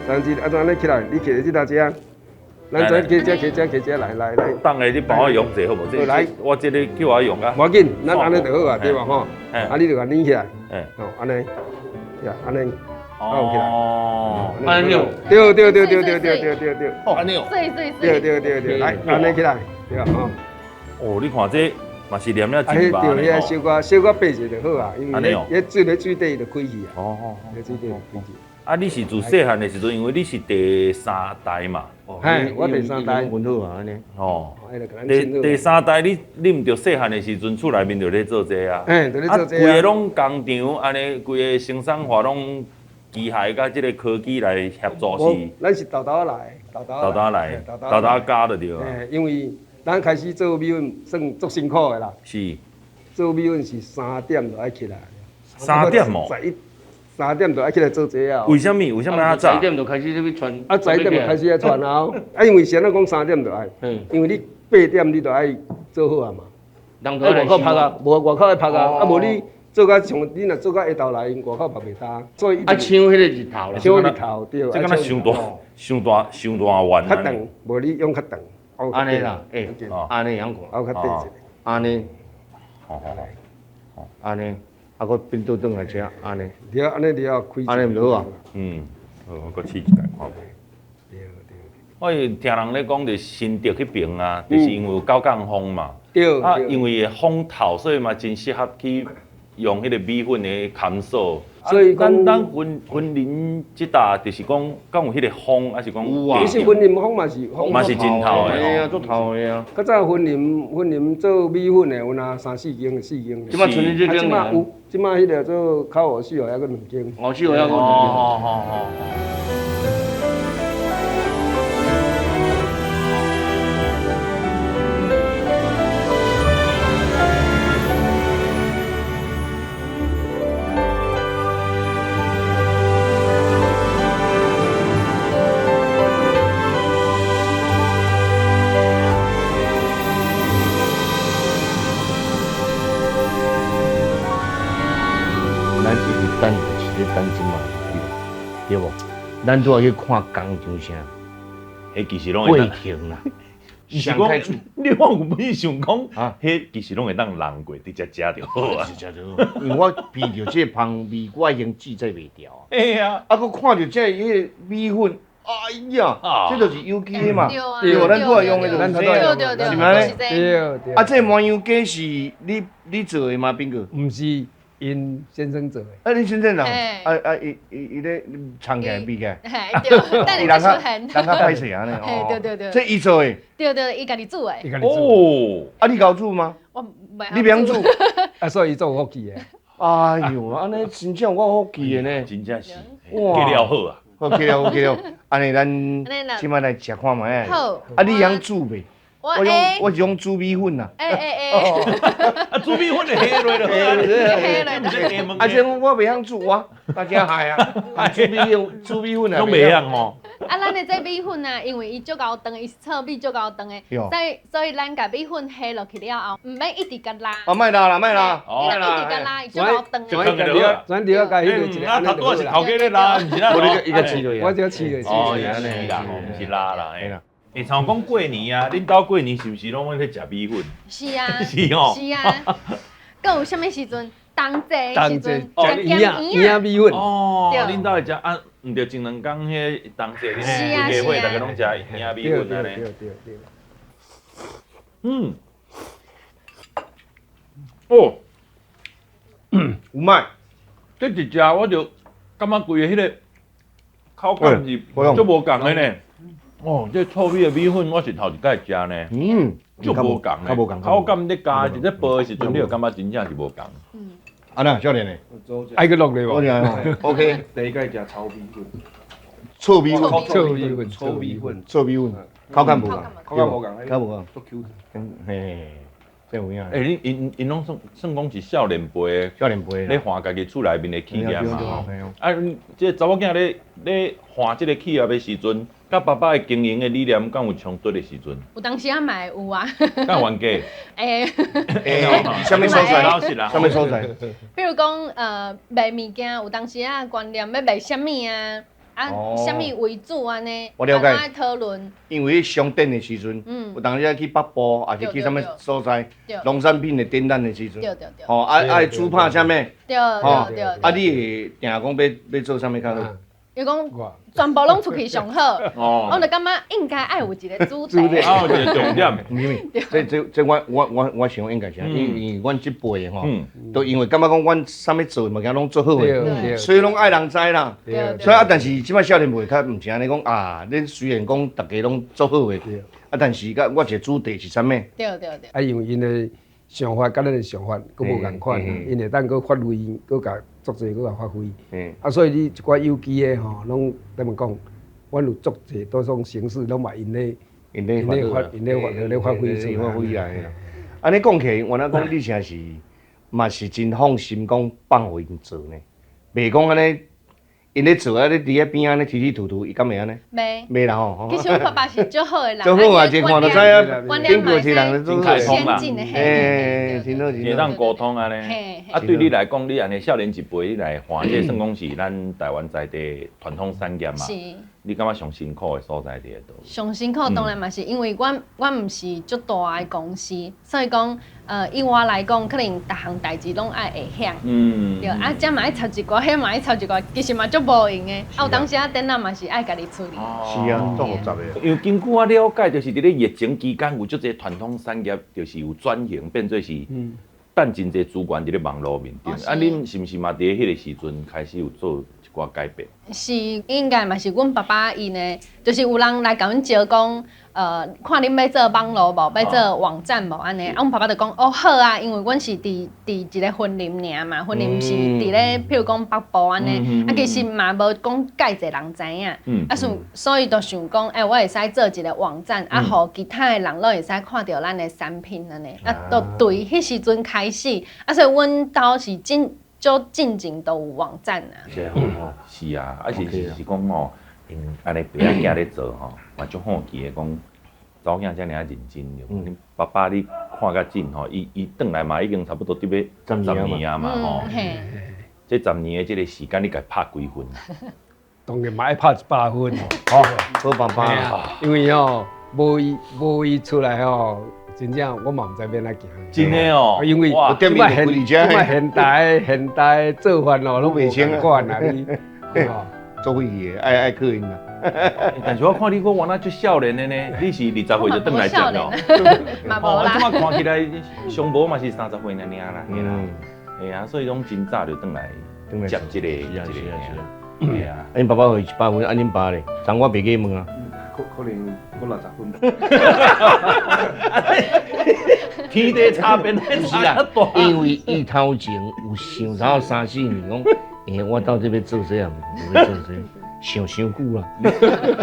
三支啊，怎按呢起來？你徛佇這搭遮，咱再起遮，起遮，起遮，來來來。等下你幫我用者好無？這來，我這个叫我用啊。無要緊，咱按呢就好啊，對吧？吼。啊，你就共擰起來。吼，按呢，呀，按呢。哦，按呢。對對對對對對對對對。哦，按呢。對對對對對對，來，按呢起來。對啊，吼。哦，你看這嘛是黏了真白。對，彼小可小可白者就好啊，因為彼水咧水底就開去啊。哦哦，彼水底就開去。啊，你是自細漢的時陣，因為你是第三代嘛。嘿，我第三代。阮好啊，按呢。哦。第三代，你你毋著細漢的時陣，厝內面就咧做這啊。嘿，就咧做這啊。規个攏工廠按呢，規个生產化攏機械佮這个科技來協助是？咱是沓沓仔來，沓沓沓來，沓沓加就對啊。因為咱開始做米粉算足辛苦的啦。是。做米粉是3點就愛起來。 3點哦。 3點就愛起來做這啊。為啥物？為啥物遐早？ 10點就開始入去傳。啊，10點就開始愛傳啊！啊，因為啥物講3點就愛？因為你8點你就愛做好啊嘛。外口曝啊，無外口愛曝啊，啊無你做到像你若做到下晝來，𪜶外口曝袂焦。所以啊，搶彼个日頭啦。搶日頭對。這敢若傷大、傷大、傷大丸。較長，無你用較長。按呢啦，按呢樣看。啊，較短一下。按呢。好好好。按呢，啊，閣變倒轉來吃，按呢。對，按呢了後開。按呢毋就好啊？嗯，好，我閣試一擺看。我聽人咧講，佇新竹彼爿啊，就是因為有九降風嘛。對。啊，因為風透，所以嘛真適合去用彼個米粉的坎數。所以咱雲林這搭就是講，敢有彼個風，還是講？有啊。其實雲林風嘛是風。嘛是真透的。啊，足透的啊。較早雲林做米粉的有若3、4間、4間。這擺賰你這間。這擺有，這擺彼個做口湖四號，還閣2間。哦，四號還閣2間。哦哦哦。對無？咱拄仔去看工廠啥？彼其實攏過程啦。毋是講，你我有本想講，彼其實攏會當人過，直接食就好啊。直接就好，因為我聞著這個芳味，我已經自在袂牢啊。會啊。啊，閣看著這彼個米粉，哎呀，這就是有機的嘛。對，咱拄仔用的就是這個，是毋是？對對。啊，這個麻油雞是你做的嗎，斌哥？毋是。𪜶先生做的。啊，恁先生人，啊，伊咧藏起来秘起来。嘿，對，等下才出現。人較歹勢按呢。嘿，對對對。這伊做的。對對，伊家己煮的。伊家己煮。哦。啊，你𠢕煮嗎？我袂。你袂曉煮。啊，所以伊做有福氣的。哎喲，按呢真正有夠福氣的呢。真正是。哇。過了好啊。好，過了好，過了。按呢，咱這擺來食看覓。好。啊，你曉煮袂？我是用煮米粉啦。啊，煮米粉就下落就好啊。啊，这我袂晓煮啊，大家害啊。煮米粉啊，拢袂晓吼。啊，咱的这米粉啊，因為伊足𠢕長，伊是糙米足𠢕長的，所以咱共米粉下落去了後，毋免一直共拉。哦，莫拉啦，莫拉。你若一直共拉，伊足𠢕長的。咱對啊，共彼個一個。啊，頭拄仔是頭家咧拉，毋是咱。伊個試落。我只試落。哦，是啦，毋是拉啦，嘿啦。欸，像講過年啊，恁兜過年是毋是攏咧食米粉？是啊，是哦，是啊。閣有啥物時陣？冬至時陣，食圓仔米粉。哦，恁兜會食啊？毋對，前兩工彼冬至，恁規家伙逐个攏食圓仔米粉按呢。對對對。嗯。哦，有賣。這一食我就感覺規个彼个口感是足無仝的呢。哦，這糙米的米粉我是頭一擺食呢，足無仝的，口感你加一咧煲的時陣，你就感覺真正是無仝。嗯。啊那少年呢？愛閣落咧無？OK。第一擺食糙米粉。糙米粉。糙米粉。糙米粉。糙米粉。口感無仝。口感無仝。口感無仝。足 Q。嘿，這有影。欸，恁𪜶攏算講是少年輩，少年輩咧換家己厝內面的企業嘛。啊，這個查某囝咧換這個企業的時陣，佮爸爸的經營的理念敢有衝突的時陣？有當時仔嘛會有啊。敢有冤家？會。啥物所在？啥物所在？比如講，賣物件有當時仔觀念欲賣啥物啊？啊，啥物為主按呢？我了解。討論。因為商店的時陣，有當時去北部，抑是去啥物所在，農產品的展覽的時陣，吼，啊，煮拍啥物？對對對。啊，你會定講欲做啥物較好？伊講全部攏出去上好，我就感覺應該愛有一個主題。啊，有一個重點。毋是，這我想應該是，因為阮這輩的吼，都因為感覺講阮啥物做的物件攏做好的，所以攏愛人知啦。所以啊，但是這擺少年輩較毋是按呢講啊，恁雖然講逐家攏做好的，啊，但是佮我一個主題是啥物？對對對。啊，因為𪜶的想法佮咱的想法阁无仝款，𪜶会当阁发挥，阁共足济阁共发挥。啊，所以你一寡有机的吼，拢怎么讲？阮有足济多种形式，拢嘛𪜶咧，𪜶咧发，𪜶咧发，咧发挥出来。发挥来。按呢讲起来，原来讲你诚是嘛是真放心，讲放予𪜶做呢，袂讲按呢。𪜶咧做啊，你伫遐边仔咧提提吐吐，伊敢会按呢？袂。袂啦吼。其实阮爸爸是足好的人，足好啊，这看就知影。顶过一人真开通啦。嘿，真好，会当沟通按呢。啊，对你来讲，你按呢少年一辈，你来看这算讲是咱台湾在地传统产业嘛？是。你感觉上辛苦的所在伫佗？上辛苦当然嘛是因为阮毋是足大的公司，所以讲，以我来讲，可能逐项代志拢爱会晓。对，啊，这嘛爱插一寡，彼嘛爱插一寡，其实嘛足无闲的。啊，有当时啊，电脑嘛是爱家己处理。是啊，足复杂的。因为根据我了解，就是伫咧疫情期间，有足济传统产业，就是有转型，变做是等真济资源伫咧网路面顶。啊，恁是毋是嘛伫彼个时阵开始有做一寡改变？是，应该嘛是阮爸爸伊呢，就是有人来共阮招讲，看恁欲做网路无，欲做网站无按呢。啊，阮爸爸就讲，哦好啊，因为阮是伫一个云林尔嘛，云林是伫咧，譬如讲北部按呢，啊其实嘛无讲介济人知影，啊所以就想讲，欸，我会使做一个网站，啊，予其他的人拢会使看著咱的产品按呢。啊，就对彼时阵开始，啊，所以阮兜是真。就进前都有网站啊，是啊，啊是是讲吼，𪜶按呢爸仔囝咧做吼，嘛足好奇的讲，查某囝遮尔仔认真，恁爸爸你看较紧吼，伊转来嘛已经差不多得欲10年啊嘛吼，这10年的这个时间你共拍几分？当然嘛爱拍100分，吼，好爸爸，因为吼无伊出来吼。真正我嘛毋知欲按怎行。真的哦，因为这摆现代做法哦，拢袂清款啊，你做飞机的爱靠𪜶啦。但是我看你阁原来足少年的呢，你是20岁就转来接咯。嘛无啦。这摆看起来上无嘛是30岁尔尔啦。嘿啊，所以拢真早就转来接这个这个。嘿啊，恁爸爸予伊100分，啊恁爸咧？昨我袂记问啊。可能阁60分。天地差别差较大。因为伊头前有想头3、4年，讲，欸，我到底欲做啥啊？欲做啥？想伤久啦。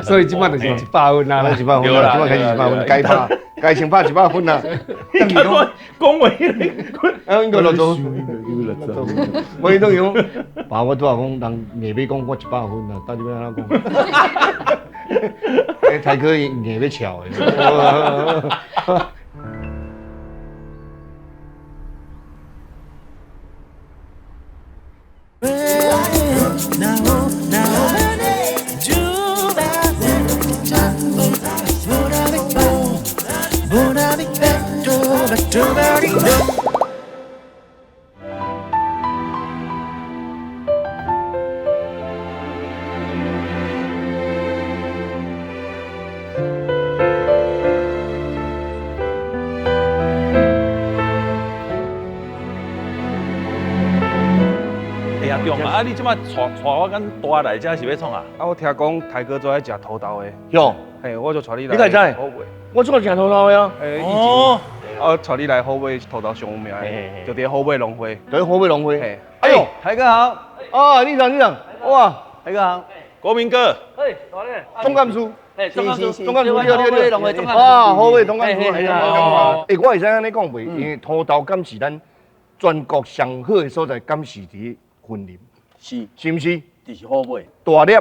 所以这摆就是100分啦，100分啦，这摆开始100分，该拍，该先拍100分啦。等于讲讲话，啊，应该60分，60分。我伊等于讲，爸，我拄仔讲，人硬欲讲我100分啦，到底欲按怎讲？欸，台哥硬欲翘的。啊！你这摆带我阮大来遮是欲创啊？啊，我听讲台哥最爱食土豆的。哟，嘿，我就带你来。你敢知？我最爱食土豆的啊。哦，啊，带你来虎尾土豆上有名的，就伫虎尾农会。对，虎尾农会。哎呦，台哥好。啊，你长你长，哇，台哥好。国民哥。嘿，大咧。总干事。总干事，总干事，对对对。啊，虎尾总干事。欸，我会使按呢讲袂？因为土豆敢是咱全国上好的所在，敢是伫云林。是，是毋是？就是虎尾，大粒，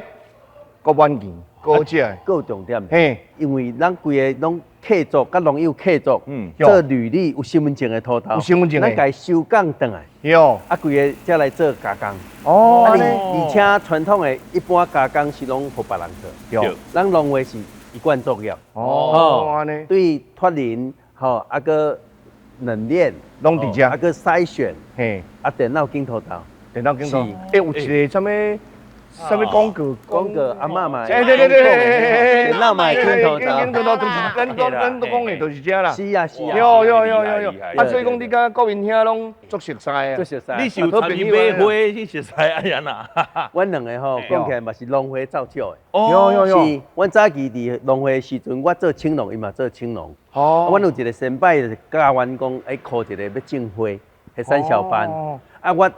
阁软硬，阁好食。阁有重点。嘿，因为咱规个拢客作，佮农友客作，做履历有身份证的土豆，有身份证的，咱共收工转来。哟，啊，规个才来做加工。哦，而且传统的一般加工是拢予别人做，对，咱农会是一贯作业。哦，按呢。对脱磷，吼，啊，阁冷链，拢伫遮，啊，阁筛选，嘿，啊，电脑镜头头。电脑镜头，欸，有一个啥物啥物广告？广告阿嬷嘛，哎对对对对，电脑嘛会镜头镜头就是咱讲咱都讲的就是这啦。是啊是啊。有有有有有。啊，所以讲你佮国民兄拢足熟似啊。足熟似。你是有参与买花去熟似啊样啊？阮两个吼讲起来嘛是农会造就的。哦。有有有。是，阮早期伫农会时阵，我做青农，伊嘛做青农。哦。阮有一个先辈就是教阮讲，哎，考一个欲种花，彼三小班。啊，我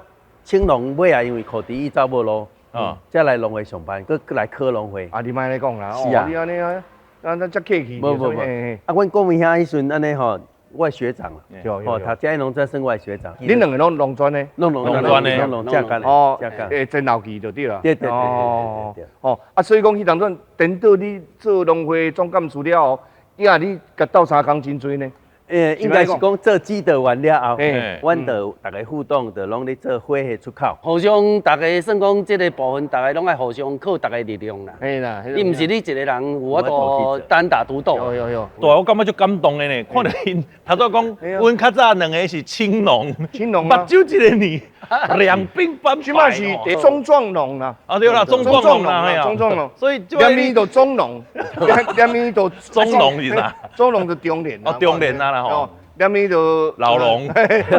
青农尾啊，因为考第一走无路。啊，才来农会上班，阁阁来考农会。啊，你莫按呢讲啦，是啊，你按呢啊，咱遮客气。无无无，啊，阮国民兄彼阵按呢吼，我的学长啦，哦，读嘉义农专算我的学长。恁两个拢农专的？拢农专的，拢农正干的。哦，欸，前后期就对啦。对对对对对。哦，啊，所以讲彼当阵，等到你做农会总干事了后，呀，你共斗相共真济呢。应该是讲做指导员了后，阮就逐家互动，就拢咧做花的出口。互相逐家算讲这个部分，逐家拢爱互相靠逐家力量啦。嘿啦，你毋是你一个人有法度单打独斗。有有有。对，我感觉足感动的呢，看著𪜶头拄讲，阮较早两个是青农，青农，目睭一个呢，两鬓斑白。这摆是中壮农啦。啊对啦，中壮农啦，中壮农。所以两面都中农，两面都中农是啥？中农就中年。哦，中年啊啦吼。两面就老龙，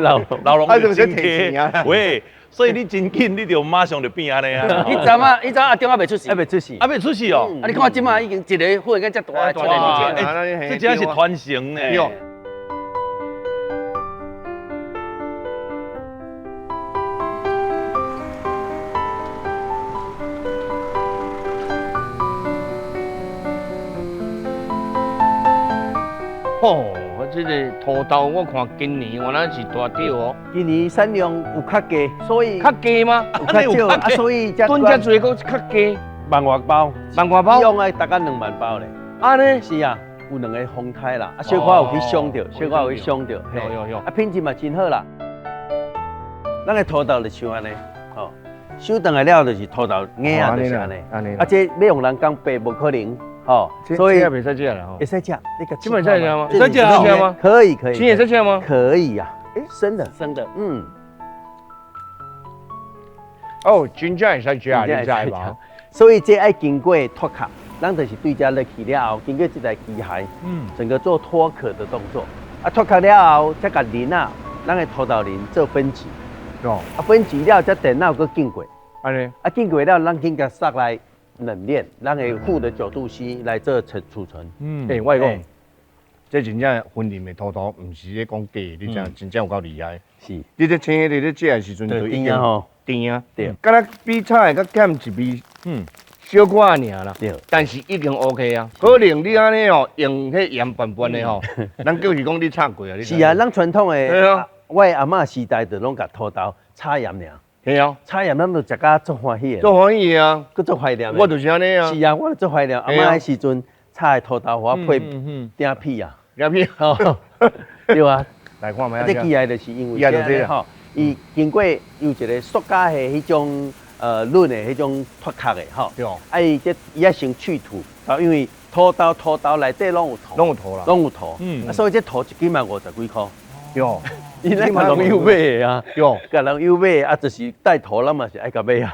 老老龙就真贴。喂，所以你真紧，你就马上就变按呢啊。彼阵啊，彼阵阿中犹未出世，犹未出世，犹未出世哦。啊，你看这马已经一个忽然间遮大出来，这真是传承呢。哦。这个土豆我看今年原来是大涨哦。今年产量有较低，所以较低吗？有较少啊，所以才吨遮济，阁较低。万外包，万外包，用爱大概2万包咧。按呢？是啊，有两个风台啦，啊，小可有去伤著，小可有去伤著。有有有。啊，品质嘛真好啦。咱的土豆就像按呢，吼，收转来了就是土豆硬啊，就是按呢。啊，这欲用人工白无可能。哦，所以这袂使食啦，会使食，你个这会使食吗？会使食吗？可以可以，青会使食吗？可以呀，生的生的，嗯。哦，真正会使食，你知无？所以这爱经过脱壳，咱就是对这落去了后，经过这台机械，整个做脱壳的动作。啊，脱壳了后，才共仁啊，咱的土豆仁做分级。哦。啊，分级了，才电脑阁经过。按呢。啊，经过了，咱紧共杀来。冷链，咱会负的9度C 来做储存。嗯，欸，我讲，这真正云林的土豆，毋是咧讲假的，你知真正有够厉害。是，你这青的咧食的时阵就已经甜啊，对，敢若比炒的较欠一味，小可尔啦。对，但是已经 OK 啊。可能你按呢哦，用彼盐拌拌的吼，咱就是讲你炒过啊。是啊，咱传统的，我的阿嬷时代就拢共土豆炒盐尔。对啊，炒盐咱就食甲足欢喜的，足欢喜啊，阁足怀念。我就是按呢啊。是啊，我就足怀念。阿嬷彼时阵炒的土豆，予我配鼎片啊，鼎片，对啊。来看觅。这机械就是因为这样吼，伊经过有一个塑胶的彼种软的彼种脱壳的吼。对。啊，伊这伊爱先去土，啊，因为土豆土豆内底拢有土，拢有土啦，拢有土。啊，所以这土一斤嘛50几箍。哟。伊咧共农友买的啊，共农友买啊，就是带土，咱嘛是爱共买啊。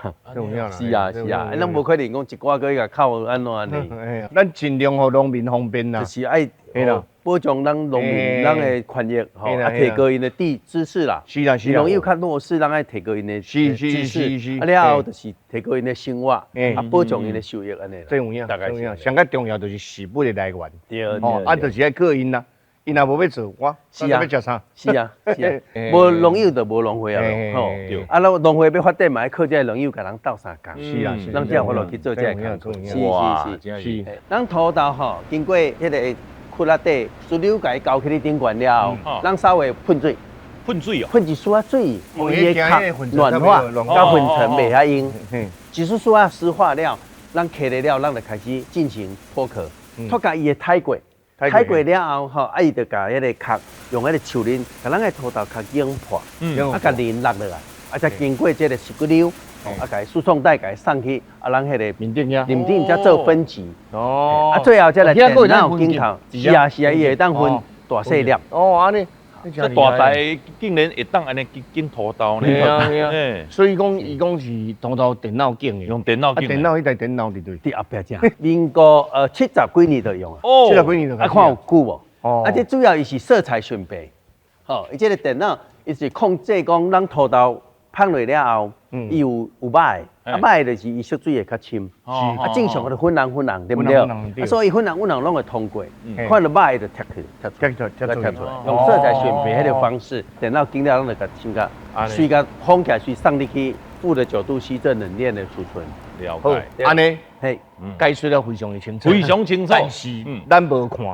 是啊是啊，咱无可能讲一寡阁去共扣按怎呢？咱尽量予农民方便啦，就是爱保障咱农民咱的权益，吼，啊，提高𪜶的地知识啦。是啦是啦，农友较弱势，咱爱提高𪜶的知识。啊了后就是提高𪜶的生活，啊，保障𪜶的收益按呢。这有影，大概是。上较重要就是食物的来源。对，啊，就是爱靠𪜶啦。伊若无欲做，我是啊，欲食啥？是啊，是啊，无农友就无农会啊，吼。啊，咱农会欲发展嘛，爱靠这个农友共人斗相共。是啊，咱才有法度去做这个工作。是是是。咱土豆吼，经过彼个窟仔底，石榴共伊交去你顶悬了后，咱稍微喷水。喷水哦。喷一丝仔水，予伊的壳软化，佮粉尘袂遐硬。一丝丝仔湿化了，咱起来了，咱就开始进行脱壳，脱壳伊会太过。开过了后，吼，啊，伊就共彼个壳用彼个树轮，共咱个土豆壳拧破，啊，共仁落落来，啊，才经过这个石骨溜，啊，共输送带共送去，啊，咱彼个面顶遐，面顶才做分级，哦，啊，最后才来电脑镜头，是啊是啊，伊会当分大细粒。哦，按呢，這大台竟然會當按呢揀土豆呢？對啊，對啊。所以講，伊講是土豆電腦揀的，用電腦揀。電腦彼台電腦佇佗？佇後壁遮。民國70幾年就用啊。哦。70幾年就。啊，看有久無？哦。啊，這主要伊是色彩選別，吼，伊這個電腦伊是控制講咱土豆放落了後，伊有肉的，啊肉的就是伊色水會較深，啊正常的粉紅粉紅，對毋對？啊所以粉紅粉紅攏會通過，看著肉的就貼去，貼出來，貼出來，用色彩選別彼個方式，電腦經了攏會共穿甲，隨共封起來，隨送入去-9度 C 這冷鏈的儲存。了解。按呢，嘿，解說得非常的清楚，非常清楚，但是咱無看。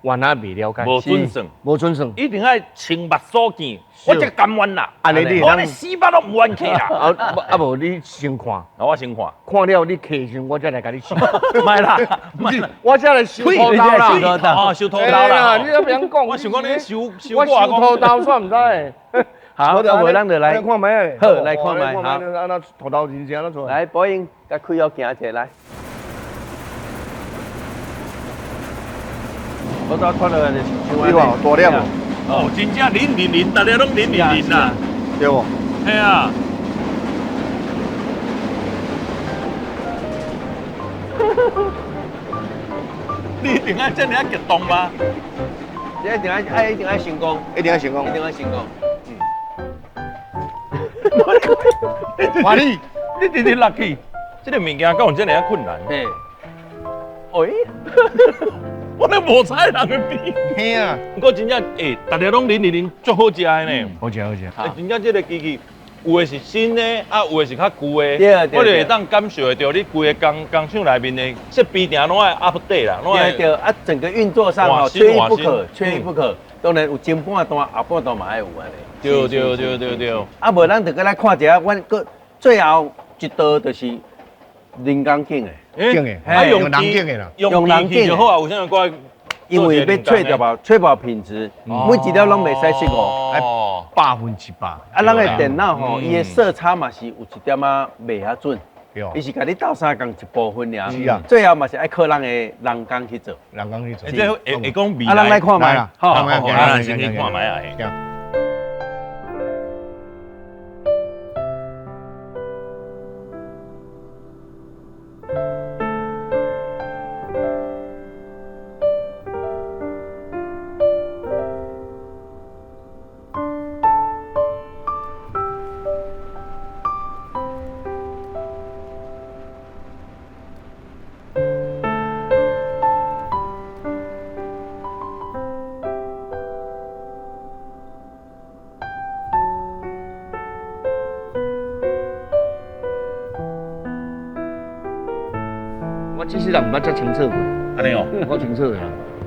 原來袂了解，無準算，無準算，一定愛親目所見，我才甘願啦。按呢你，我咧死腹攏毋願去啦。啊無你先看，我先看，看了你客時，我才來共你收。莫啦，莫，我才來收土豆啦。哦，收土豆啦。你都袂曉講，我想講你收收我收土豆，煞毋知。好，無咱就來看覓。好，來看覓。好，啊土豆真正怎出來？來，寶英，共開好行者來。我早看到就是像你看大粒无？哦，真正淋淋淋，逐个拢淋淋淋啦，对无？嘿啊！你一定爱这尔激动吗？你一定爱爱一定爱成功，一定爱成功，一定爱成功。嗯。华丽，你直直落去，这个物件敢有这尔困难？嘿。哎。我咧无睬人的边。嘿啊！不过真正，欸，逐个拢啉啉啉，足好食的呢。好食好食。欸，真正这个机器，有的是新的，啊，有的是较旧的。对对。我就会当感受会到你规个工工厂内面的设备，定拢爱 update 啦，拢爱。对对，啊，整个运作上吼，缺一不可，缺一不可。当然有前半段、后半段嘛爱有按呢。对对对对对。啊，无咱就阁来看一下，阮阁最后一道就是人工拣的。拣的，啊用人拣的啦，用人拣就好啊。有啥物因为欲确保确保品质，每一粒拢袂使失误，哦，100%。啊，咱的电脑吼，伊的色差嘛是有一点仔袂遐准，伊是共你斗相共一部分尔。是啊，最后嘛是爱靠咱的人工去做，人工去做。这会会讲未来。啊，咱来看觅，好，咱先去看觅啊。我这世人毋捌遮清楚过，按呢哦，我清楚啦。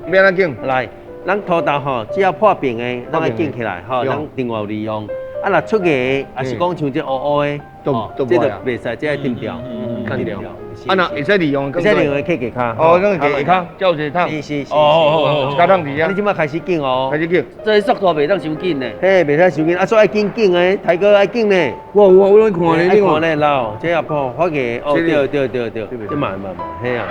欲按怎拣？来，咱土豆吼，只要破病的，咱爱拣起来吼，咱另外有利用。啊，若出芽的，抑是讲像这乌乌的，都这就袂使，这爱砍掉，砍掉。啊，若会使利用，会使利用的去下跤。哦，咱下跤，才有一个桶。是是是。哦，加桶伫遐。你这摆开始拣哦。开始拣。这速度袂当伤紧呢。嘿，袂使伤紧，啊，所以爱拣拣的，台哥爱拣呢。我有我拢看呢，爱看呢，老，这也破发芽，哦，对对对对，这嘛嘛嘛，嘿啊。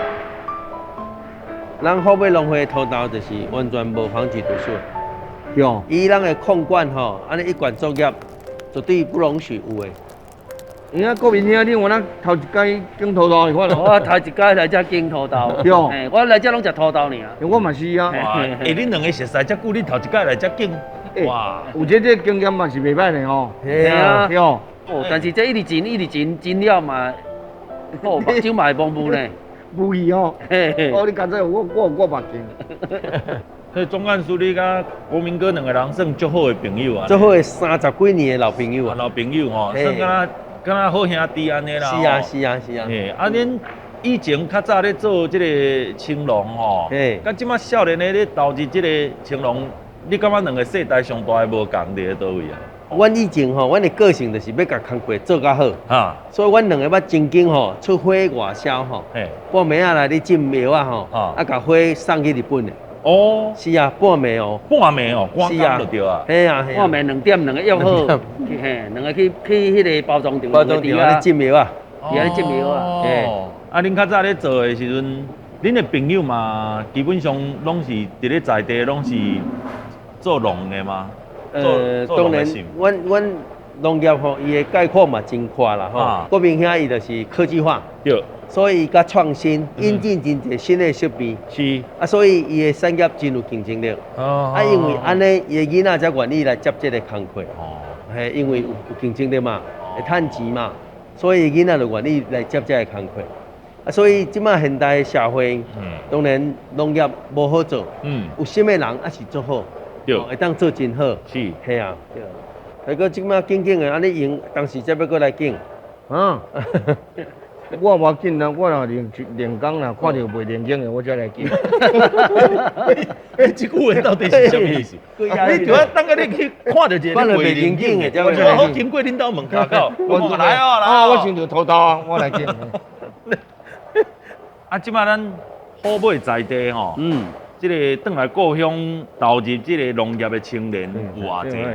咱后尾农会土豆就是完全无防治毒素。对。以咱的控管吼，按呢一管作业，绝对不容许有的。你看国民兄，你有哪头一摆拣土豆是看我头一摆来遮拣土豆。对。嘿，我来遮拢食土豆尔。我嘛是啊。欸，恁两个熟似遮久，你头一摆来遮拣，哇，有这这经验嘛是袂歹的吼。嘿啊。对。哦，但是这一直煎，一直煎，煎了嘛，哦，目睭嘛会蒙雾呢。雾去吼。哦，你刚才我有我目镜。所以总干事，你佮国民哥两个人算足好的朋友啊。足好的30几年的老朋友啊。老朋友吼，算敢若敢若好兄弟按呢啦。是啊是啊是啊。嘿，啊恁以前较早咧做这个青龙吼，佮这马少年的咧投入这个青龙，你感觉两个世代上大的无仝伫咧佗位啊？阮以前吼，阮的个性就是欲共工课做较好，啊，所以阮两个捌曾经吼出火外销吼，半暝仔来咧浸药仔吼，啊，共火送去日本的。哦，是啊，半暝哦，半暝哦，赶工就对啊。嘿啊，半暝2点两个约好，嘿，两个去去彼个包装厂，包装厂咧浸药啊，伫遐咧浸药啊。哦，啊，恁较早咧做的时阵，恁的朋友嘛，基本上拢是伫咧在地，拢是做农的吗？當然，阮農業吼，伊的概括嘛真闊啦吼。國民兄伊就是科技化，對，所以伊較創新，引進真濟新的設備，是啊，所以伊的產業真有競爭力。哦，啊，因為按呢，伊的囡仔才願意來接這个工課。哦，嘿，因為有競爭力嘛，會趁錢嘛，所以囡仔就願意來接這个工課。啊，所以這馬現代社會，當然農業無好做，有心的人還是做好，對，會當做真好，是，嘿啊，對。啊，閣這馬緊緊的，按呢用，當時才欲閣來緊，啊，我無要緊啦，我若練工啦，看著袂練景的，我才來緊。欸，這句話到底是啥物意思？你就愛等下你去看著一個袂練景的，我好經過恁兜門口口，我來哦來哦，我穿著土豆啊，我來緊。啊，這擺咱虎尾在地吼，這个轉來故鄉投入這个農業的青年有偌濟？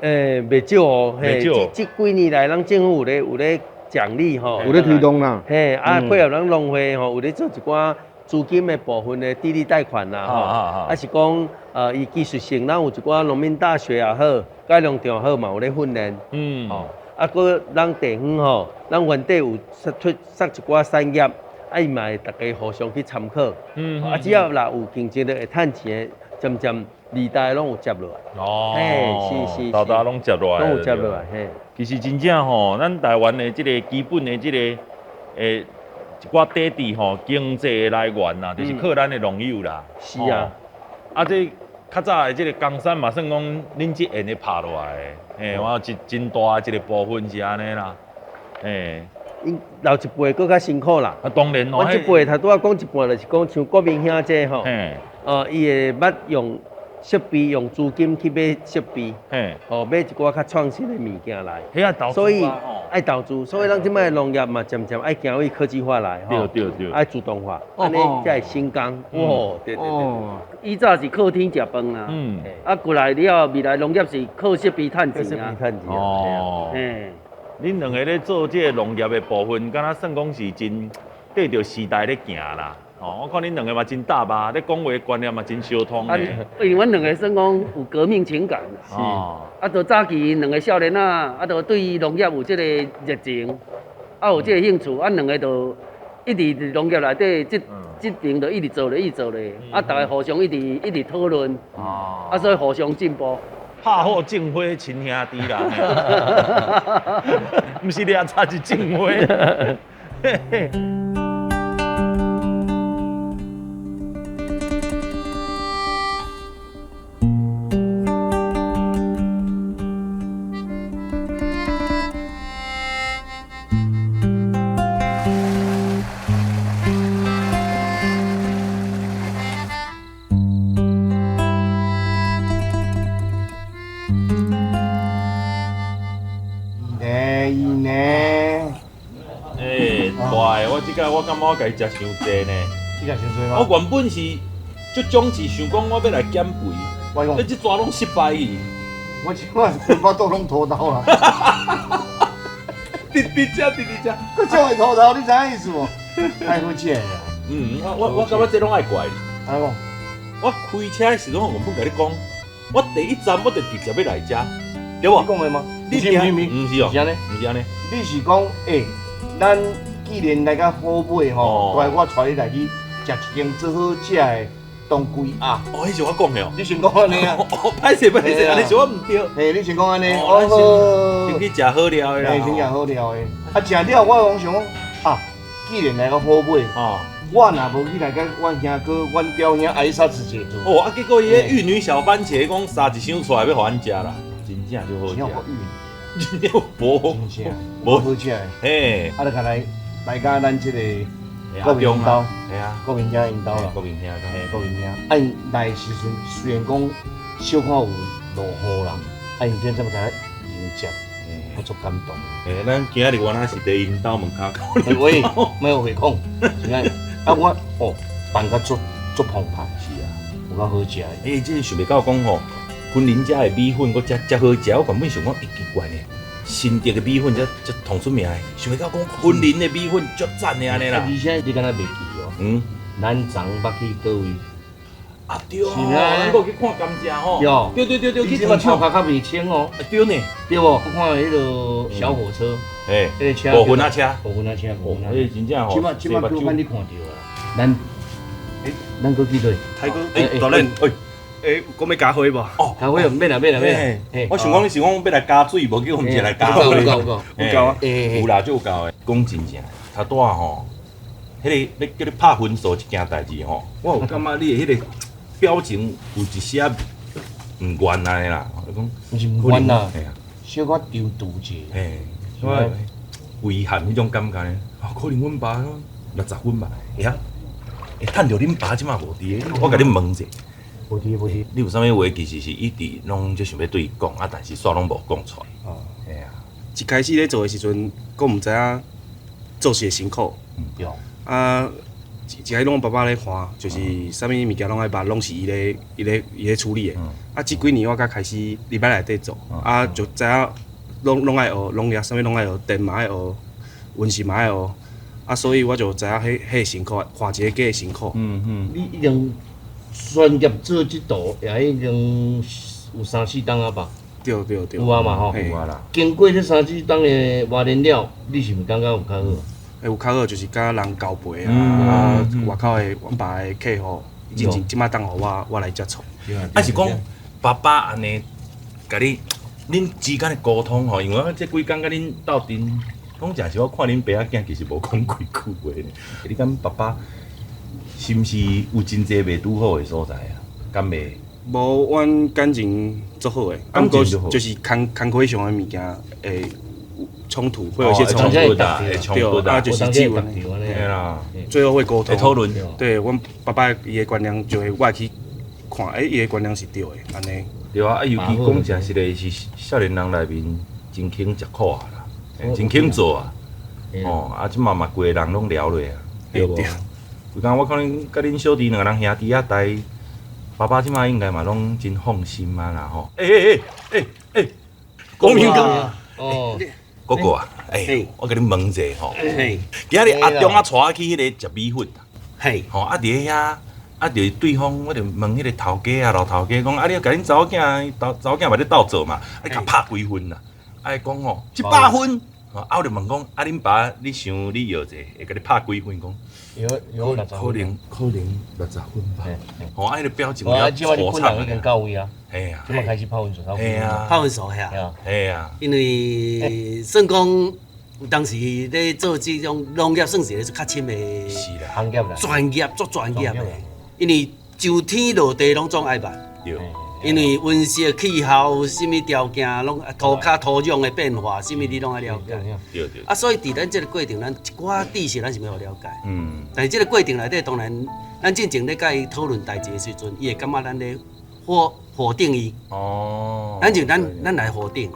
欸，袂少哦，袂少。這幾年來，咱政府有咧獎勵吼，有咧推動啦。嘿，啊，配合咱農會吼，有咧做一寡資金的部分的低利貸款啦，吼，啊是講，伊技術性，咱有一寡農民大學也好，改良場也好嘛，有咧訓練。嗯。吼，啊，閣咱地方吼，咱原底有推設一寡產業。啊，伊嘛會逐家互相去參考，啊，只要若有競爭力會趁錢的，漸漸二代攏有接落來。哦，嘿，是，大大攏接落來，攏有接落來，嘿。其實真正吼，咱台灣的這个基本的這个一寡底底吼，經濟的來源啦，就是靠咱的農友啦。是啊。啊，這較早的這个江山嘛，算講恁這緣的拍落來的，嘿，我有真大的一个部分是按呢啦，嘿。𪜶老一輩閣較辛苦啦。啊，當然咯。我這輩頭拄仔講一半，就是講像國民兄這吼，伊會捌用設備、用資金去買設備，哦，買一寡較創新的物件來。彼愛投資。所以愛投資，所以咱這擺農業嘛，漸漸愛行為科技化來，對對對，愛自動化，按呢才會成功。哦，對對對。以早是靠天食飯啦，啊，過來了後，未來農業是靠設備趁錢啊。設備趁錢。哦。恁兩个咧做這个農業的部分，敢若算講是真綴著時代咧行啦。哦，我看恁兩个嘛真搭吧，咧講話觀念嘛真相通的。因為阮兩个算講有革命情感啦。是。啊，就早期兩个少年仔，啊，就對農業有這个熱情，啊，有這个興趣，啊，兩个就一直佇農業內底，這邊就一直做咧，一直做咧，啊，逐家互相一直一直討論，啊，所以互相進步。拍虎種花親兄弟啦，毋是掠柴是種花。我感覺我家己食傷濟呢，你食傷濟嗎？我原本是足總是想講我欲來減肥，我講，你這逝攏失敗去。我這擺腹肚攏塗豆啦。直直食，直直食，閣種會塗豆，你知影意思無？太好食啦。嗯，我感覺這攏愛怪你。按怎講？我開車的時陣，我原本共你講，我第一站我就直接欲來遮，對無？你講的嗎？你是毋是哦？毋是按呢？毋是按呢？你是講，欸，咱。既然來到虎尾吼，帶我帶你來去食一間最好食的當歸鴨。哦，彼是我講的哦。你先講按呢啊？哦，歹勢歹勢，按呢是我毋對。嘿，你先講按呢。哦，先去食好料的啦。嘿，先食好料的。啊，食了我講想講，啊，既然來到虎尾，我若無去來佮阮兄哥、阮表兄挨殺一下。哦，啊，結果伊个玉女小番茄講殺一箱出來欲予阮食啦，真正就好食。真正無，真正無好食的。嘿，啊，就共來。來到咱這个國民兜，國民兄𪜶兜啦，國民兄，嘿，國民兄。啊，𪜶來的時陣雖然講小可有落雨啦，啊，𪜶今才欲共迎接，我足感動。欸，咱今仔日原來是佇𪜶兜門跤口。喂，莫有話講，真正啊，我哦辦甲足足澎湃，是啊，有夠好食的。欸，這個想袂到講吼，雲林遮的米粉閣遮好食，我原本想講會奇怪呢。新竹的米粉才統出名的，想袂到講雲林的米粉足讚的按呢啦。而且你敢若袂記哦？嗯，咱昨捌去佗位？啊对，咱阁去看甘蔗吼。对对对对，你这马头壳较袂清哦。对呢，对无？我看彼个小火车，哎，彼个车。五分仔车。五分仔车，五分仔。那真正吼。这马这马你看著啊。咱，咱阁去佗？泰哥，哎，大人，哎。欸，讲欲加火无？哦，加火免啦免啦免啦。我想讲你是讲欲来加水，无叫阮毋是来加火。有够有够有够啊！有啦，足有够的。讲真正，头拄仔吼，彼个欲叫你拍分数这件代志吼，我有感觉你的彼个表情有一些毋愿安呢啦。我讲毋是毋愿啦，小可丢拄者。嘿，小遗憾彼种感觉呢。啊，可能阮爸60分吧。会晓会趁著恁爸这马无伫，我共恁问者。无伫无伫，你有啥物话其实是一直拢足想欲对伊讲，啊，但是煞拢无讲出来。哦，嘿啊。一开始咧做的时阵，阁毋知影做事会辛苦。对。啊，一开始拢爸爸咧看，就是啥物物件拢爱捌，拢是伊咧、伊咧、伊咧处理的。啊，这几年我才开始入来内底做，啊，就知影拢拢爱学，农业啥物拢爱学，电嘛爱学，温室嘛爱学。啊，所以我就知影彼彼辛苦，看一个计辛苦。嗯嗯。你已经专业做这道也已经有三四冬啊吧？对对对。有啊嘛吼。有啊啦。经过这三四冬的磨练了，你是毋是感觉有较好？欸，有较好，就是佮人交陪啊，啊，外口的阮爸的客户，真正这马当予我我来接触。啊是讲爸爸按呢，共你恁之间的沟通吼，因为我这几工佮恁斗阵，讲诚实，我看恁爸仔囝其实无讲几句话呢。你敢爸爸？是毋是有真济袂拄好的所在啊？敢袂？无，阮感情足好的，感情足好，就是工工课上的物件会冲突，会有一些冲突，会冲突啊，就是只有对啦，最后会沟通，会讨论。对，阮爸爸伊的观念就会我去看，欸，伊的观念是对的，按呢。对啊，啊，尤其讲诚实的，是少年人内面真肯食苦啊啦，真肯做啊。哦，啊，这马嘛规个人拢聊落啊，对无？有当我可能佮恁小弟两个人兄弟仔代，爸爸这马应该嘛拢真放心啊啦吼。欸欸欸欸欸，国民哥，哦，哥哥啊，欸，我共你问一下吼，今日阿中啊带我去彼个食米粉，嘿，吼啊伫遐，啊伫对方我就问彼个头家啊老头家讲，啊你共恁查某囝，查某囝嘛咧斗做嘛，啊你共拍几分啦？啊伊讲吼100分。啊！我就问讲，啊，恁爸，你想你药者会共你拍几分？讲，有60 可能可能60分吧。吼，啊，彼个表情了惆怅已经到位啊。嘿啊，这马开始拍分数，嘿啊，拍分数遐。嘿啊。因为算讲，有当时咧做这种农业，算是咧较深的行业啦，专业足专业的，因为就天落地拢总爱捌。对。因为温室气候、啥物条件，拢土跤土壤的变化，啥物你拢爱了解。对对。啊，所以伫咱这个过程，咱一寡知识咱是欲了解。嗯。但是这个过程内底，当然，咱进前咧佮伊讨论代志的时阵，伊会感觉咱咧否定伊。哦。咱就咱来否定，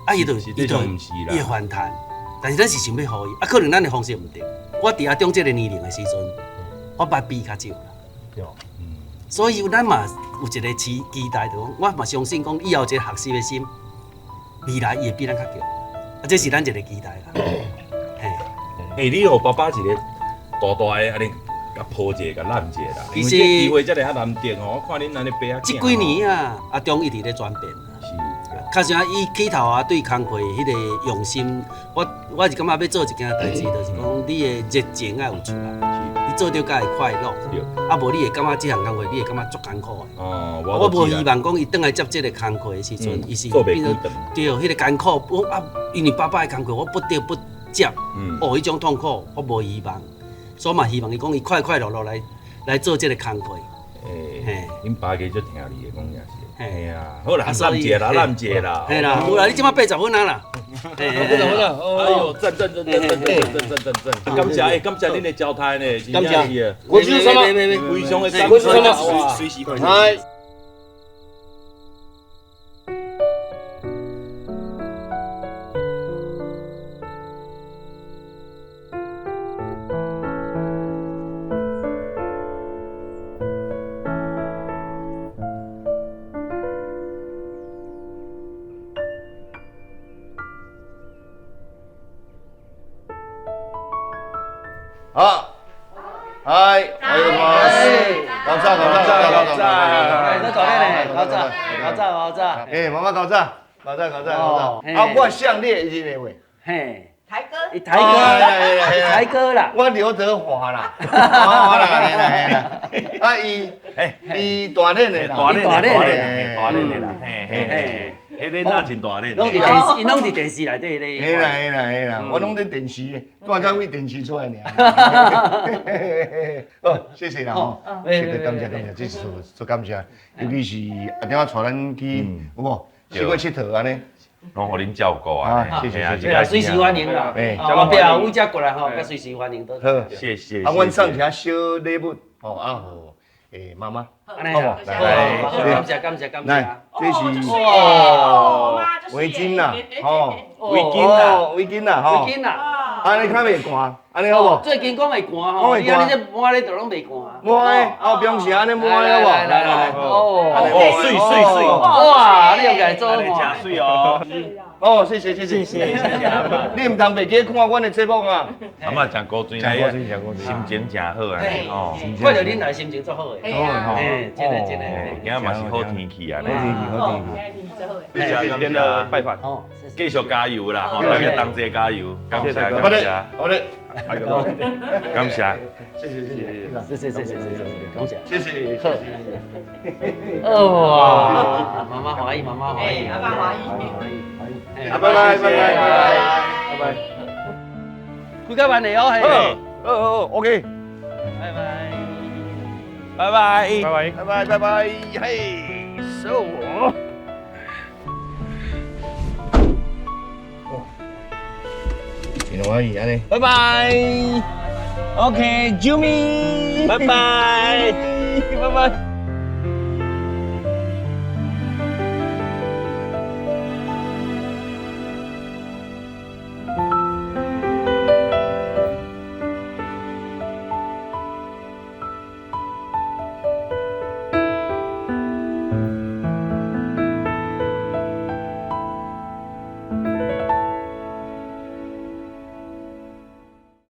啊，伊就伊就伊会反弹。但是咱是想欲予伊，啊，可能咱的方式毋对。我伫阿中这个年龄的时阵，我捌比较少啦。对。所以咱嘛有一个期待，就讲我嘛相信讲以后一个学习的心，未来伊会比咱较强，啊，这是咱一个期待啦。嘿，欸，你予爸爸一个大大的按呢，共抱一下，共揽一下啦。其实机会遮尔啊难得哦，我看恁按呢爸仔。这几年啊，阿中一直咧转变。是。较实伊起头啊，对工课彼个用心，我是感觉欲做一件代志，就是讲你的热情爱有出来。你做著才会快乐，啊无你会感觉这项工课，你会感觉足艰苦的。哦，我无希望讲伊转来接这个工课的时阵，伊是变做对彼个艰苦，我啊，因为爸爸的工课，我不得不接，哦，彼种痛苦我无希望，所以嘛希望伊讲伊快快乐乐来做这个工课。欸，恁爸家足听你的，讲也是。嘿啊，好啦，揽一下啦，揽一下啦。嘿啦，有啦，你这马80分啊啦。80分啊！哎呦，赞赞赞赞赞赞赞赞赞！感谢欸，感谢恁的招待呢，感谢。我是什么？非常的感谢，随时欢迎。好，はい、おはようございます。较早，较早，较早。哎，都早咧，较早，较早，较早。哎，妈妈较早，较早，较早，较早。啊，我像你的这个话。嘿。台哥。台哥，台哥啦。我刘德华啦。我啦，嘿啦，嘿啦。啊，伊，伊大练的啦，大练的，大练的，大练的啦。嘿嘿嘿。彼个哪真大咧？拢伫电视，伊拢伫电视内底咧。嘿啦嘿啦嘿啦，我拢伫电视，拄仔位电视出来尔。哦，谢谢啦吼，谢谢感谢感谢，这是做感谢，尤其是阿点仔带咱去，有无？四处𨑨迌按呢，拢予恁照顾啊，谢谢谢谢，随时欢迎啦。后壁有遮过来吼，佮随时欢迎都。好，谢谢。啊，阮送一下小礼物，吼啊，予欸妈妈，好无？来，感谢感谢感谢。来，这是哦，围巾啦，吼，围巾啦，围巾啦，吼，围巾啦。按呢较袂寒，按呢好无？最近讲会寒吼，你按呢这抹咧就拢袂寒。抹咧，哦，平时按呢抹咧好无？来来来，哦，媠媠媠，哇，你用来做真媠哦。哦，谢谢谢谢谢谢。你毋通袂记看阮的节目啊！阿嬷真古锥，真古锥，真古锥，心情真好啊！哦，看著恁来心情足好的。哦，真的真的。今仔嘛是好天气啊！好天气，好天气。谢谢今天的拜访，继续加油啦！吼，大家同齐加油，感谢感谢，好嘞，感谢，谢谢谢谢谢谢谢谢谢谢，感谢，谢谢，好。哇，妈妈欢喜，妈妈欢喜，阿爸欢喜，拜拜拜拜拜拜拜。开较慢的哦，嘿。好，好，OK。拜拜，拜拜，拜拜，拜拜，拜拜，嘿，收我。真欢喜按呢。拜拜。OK，啾咪。拜拜，拜拜。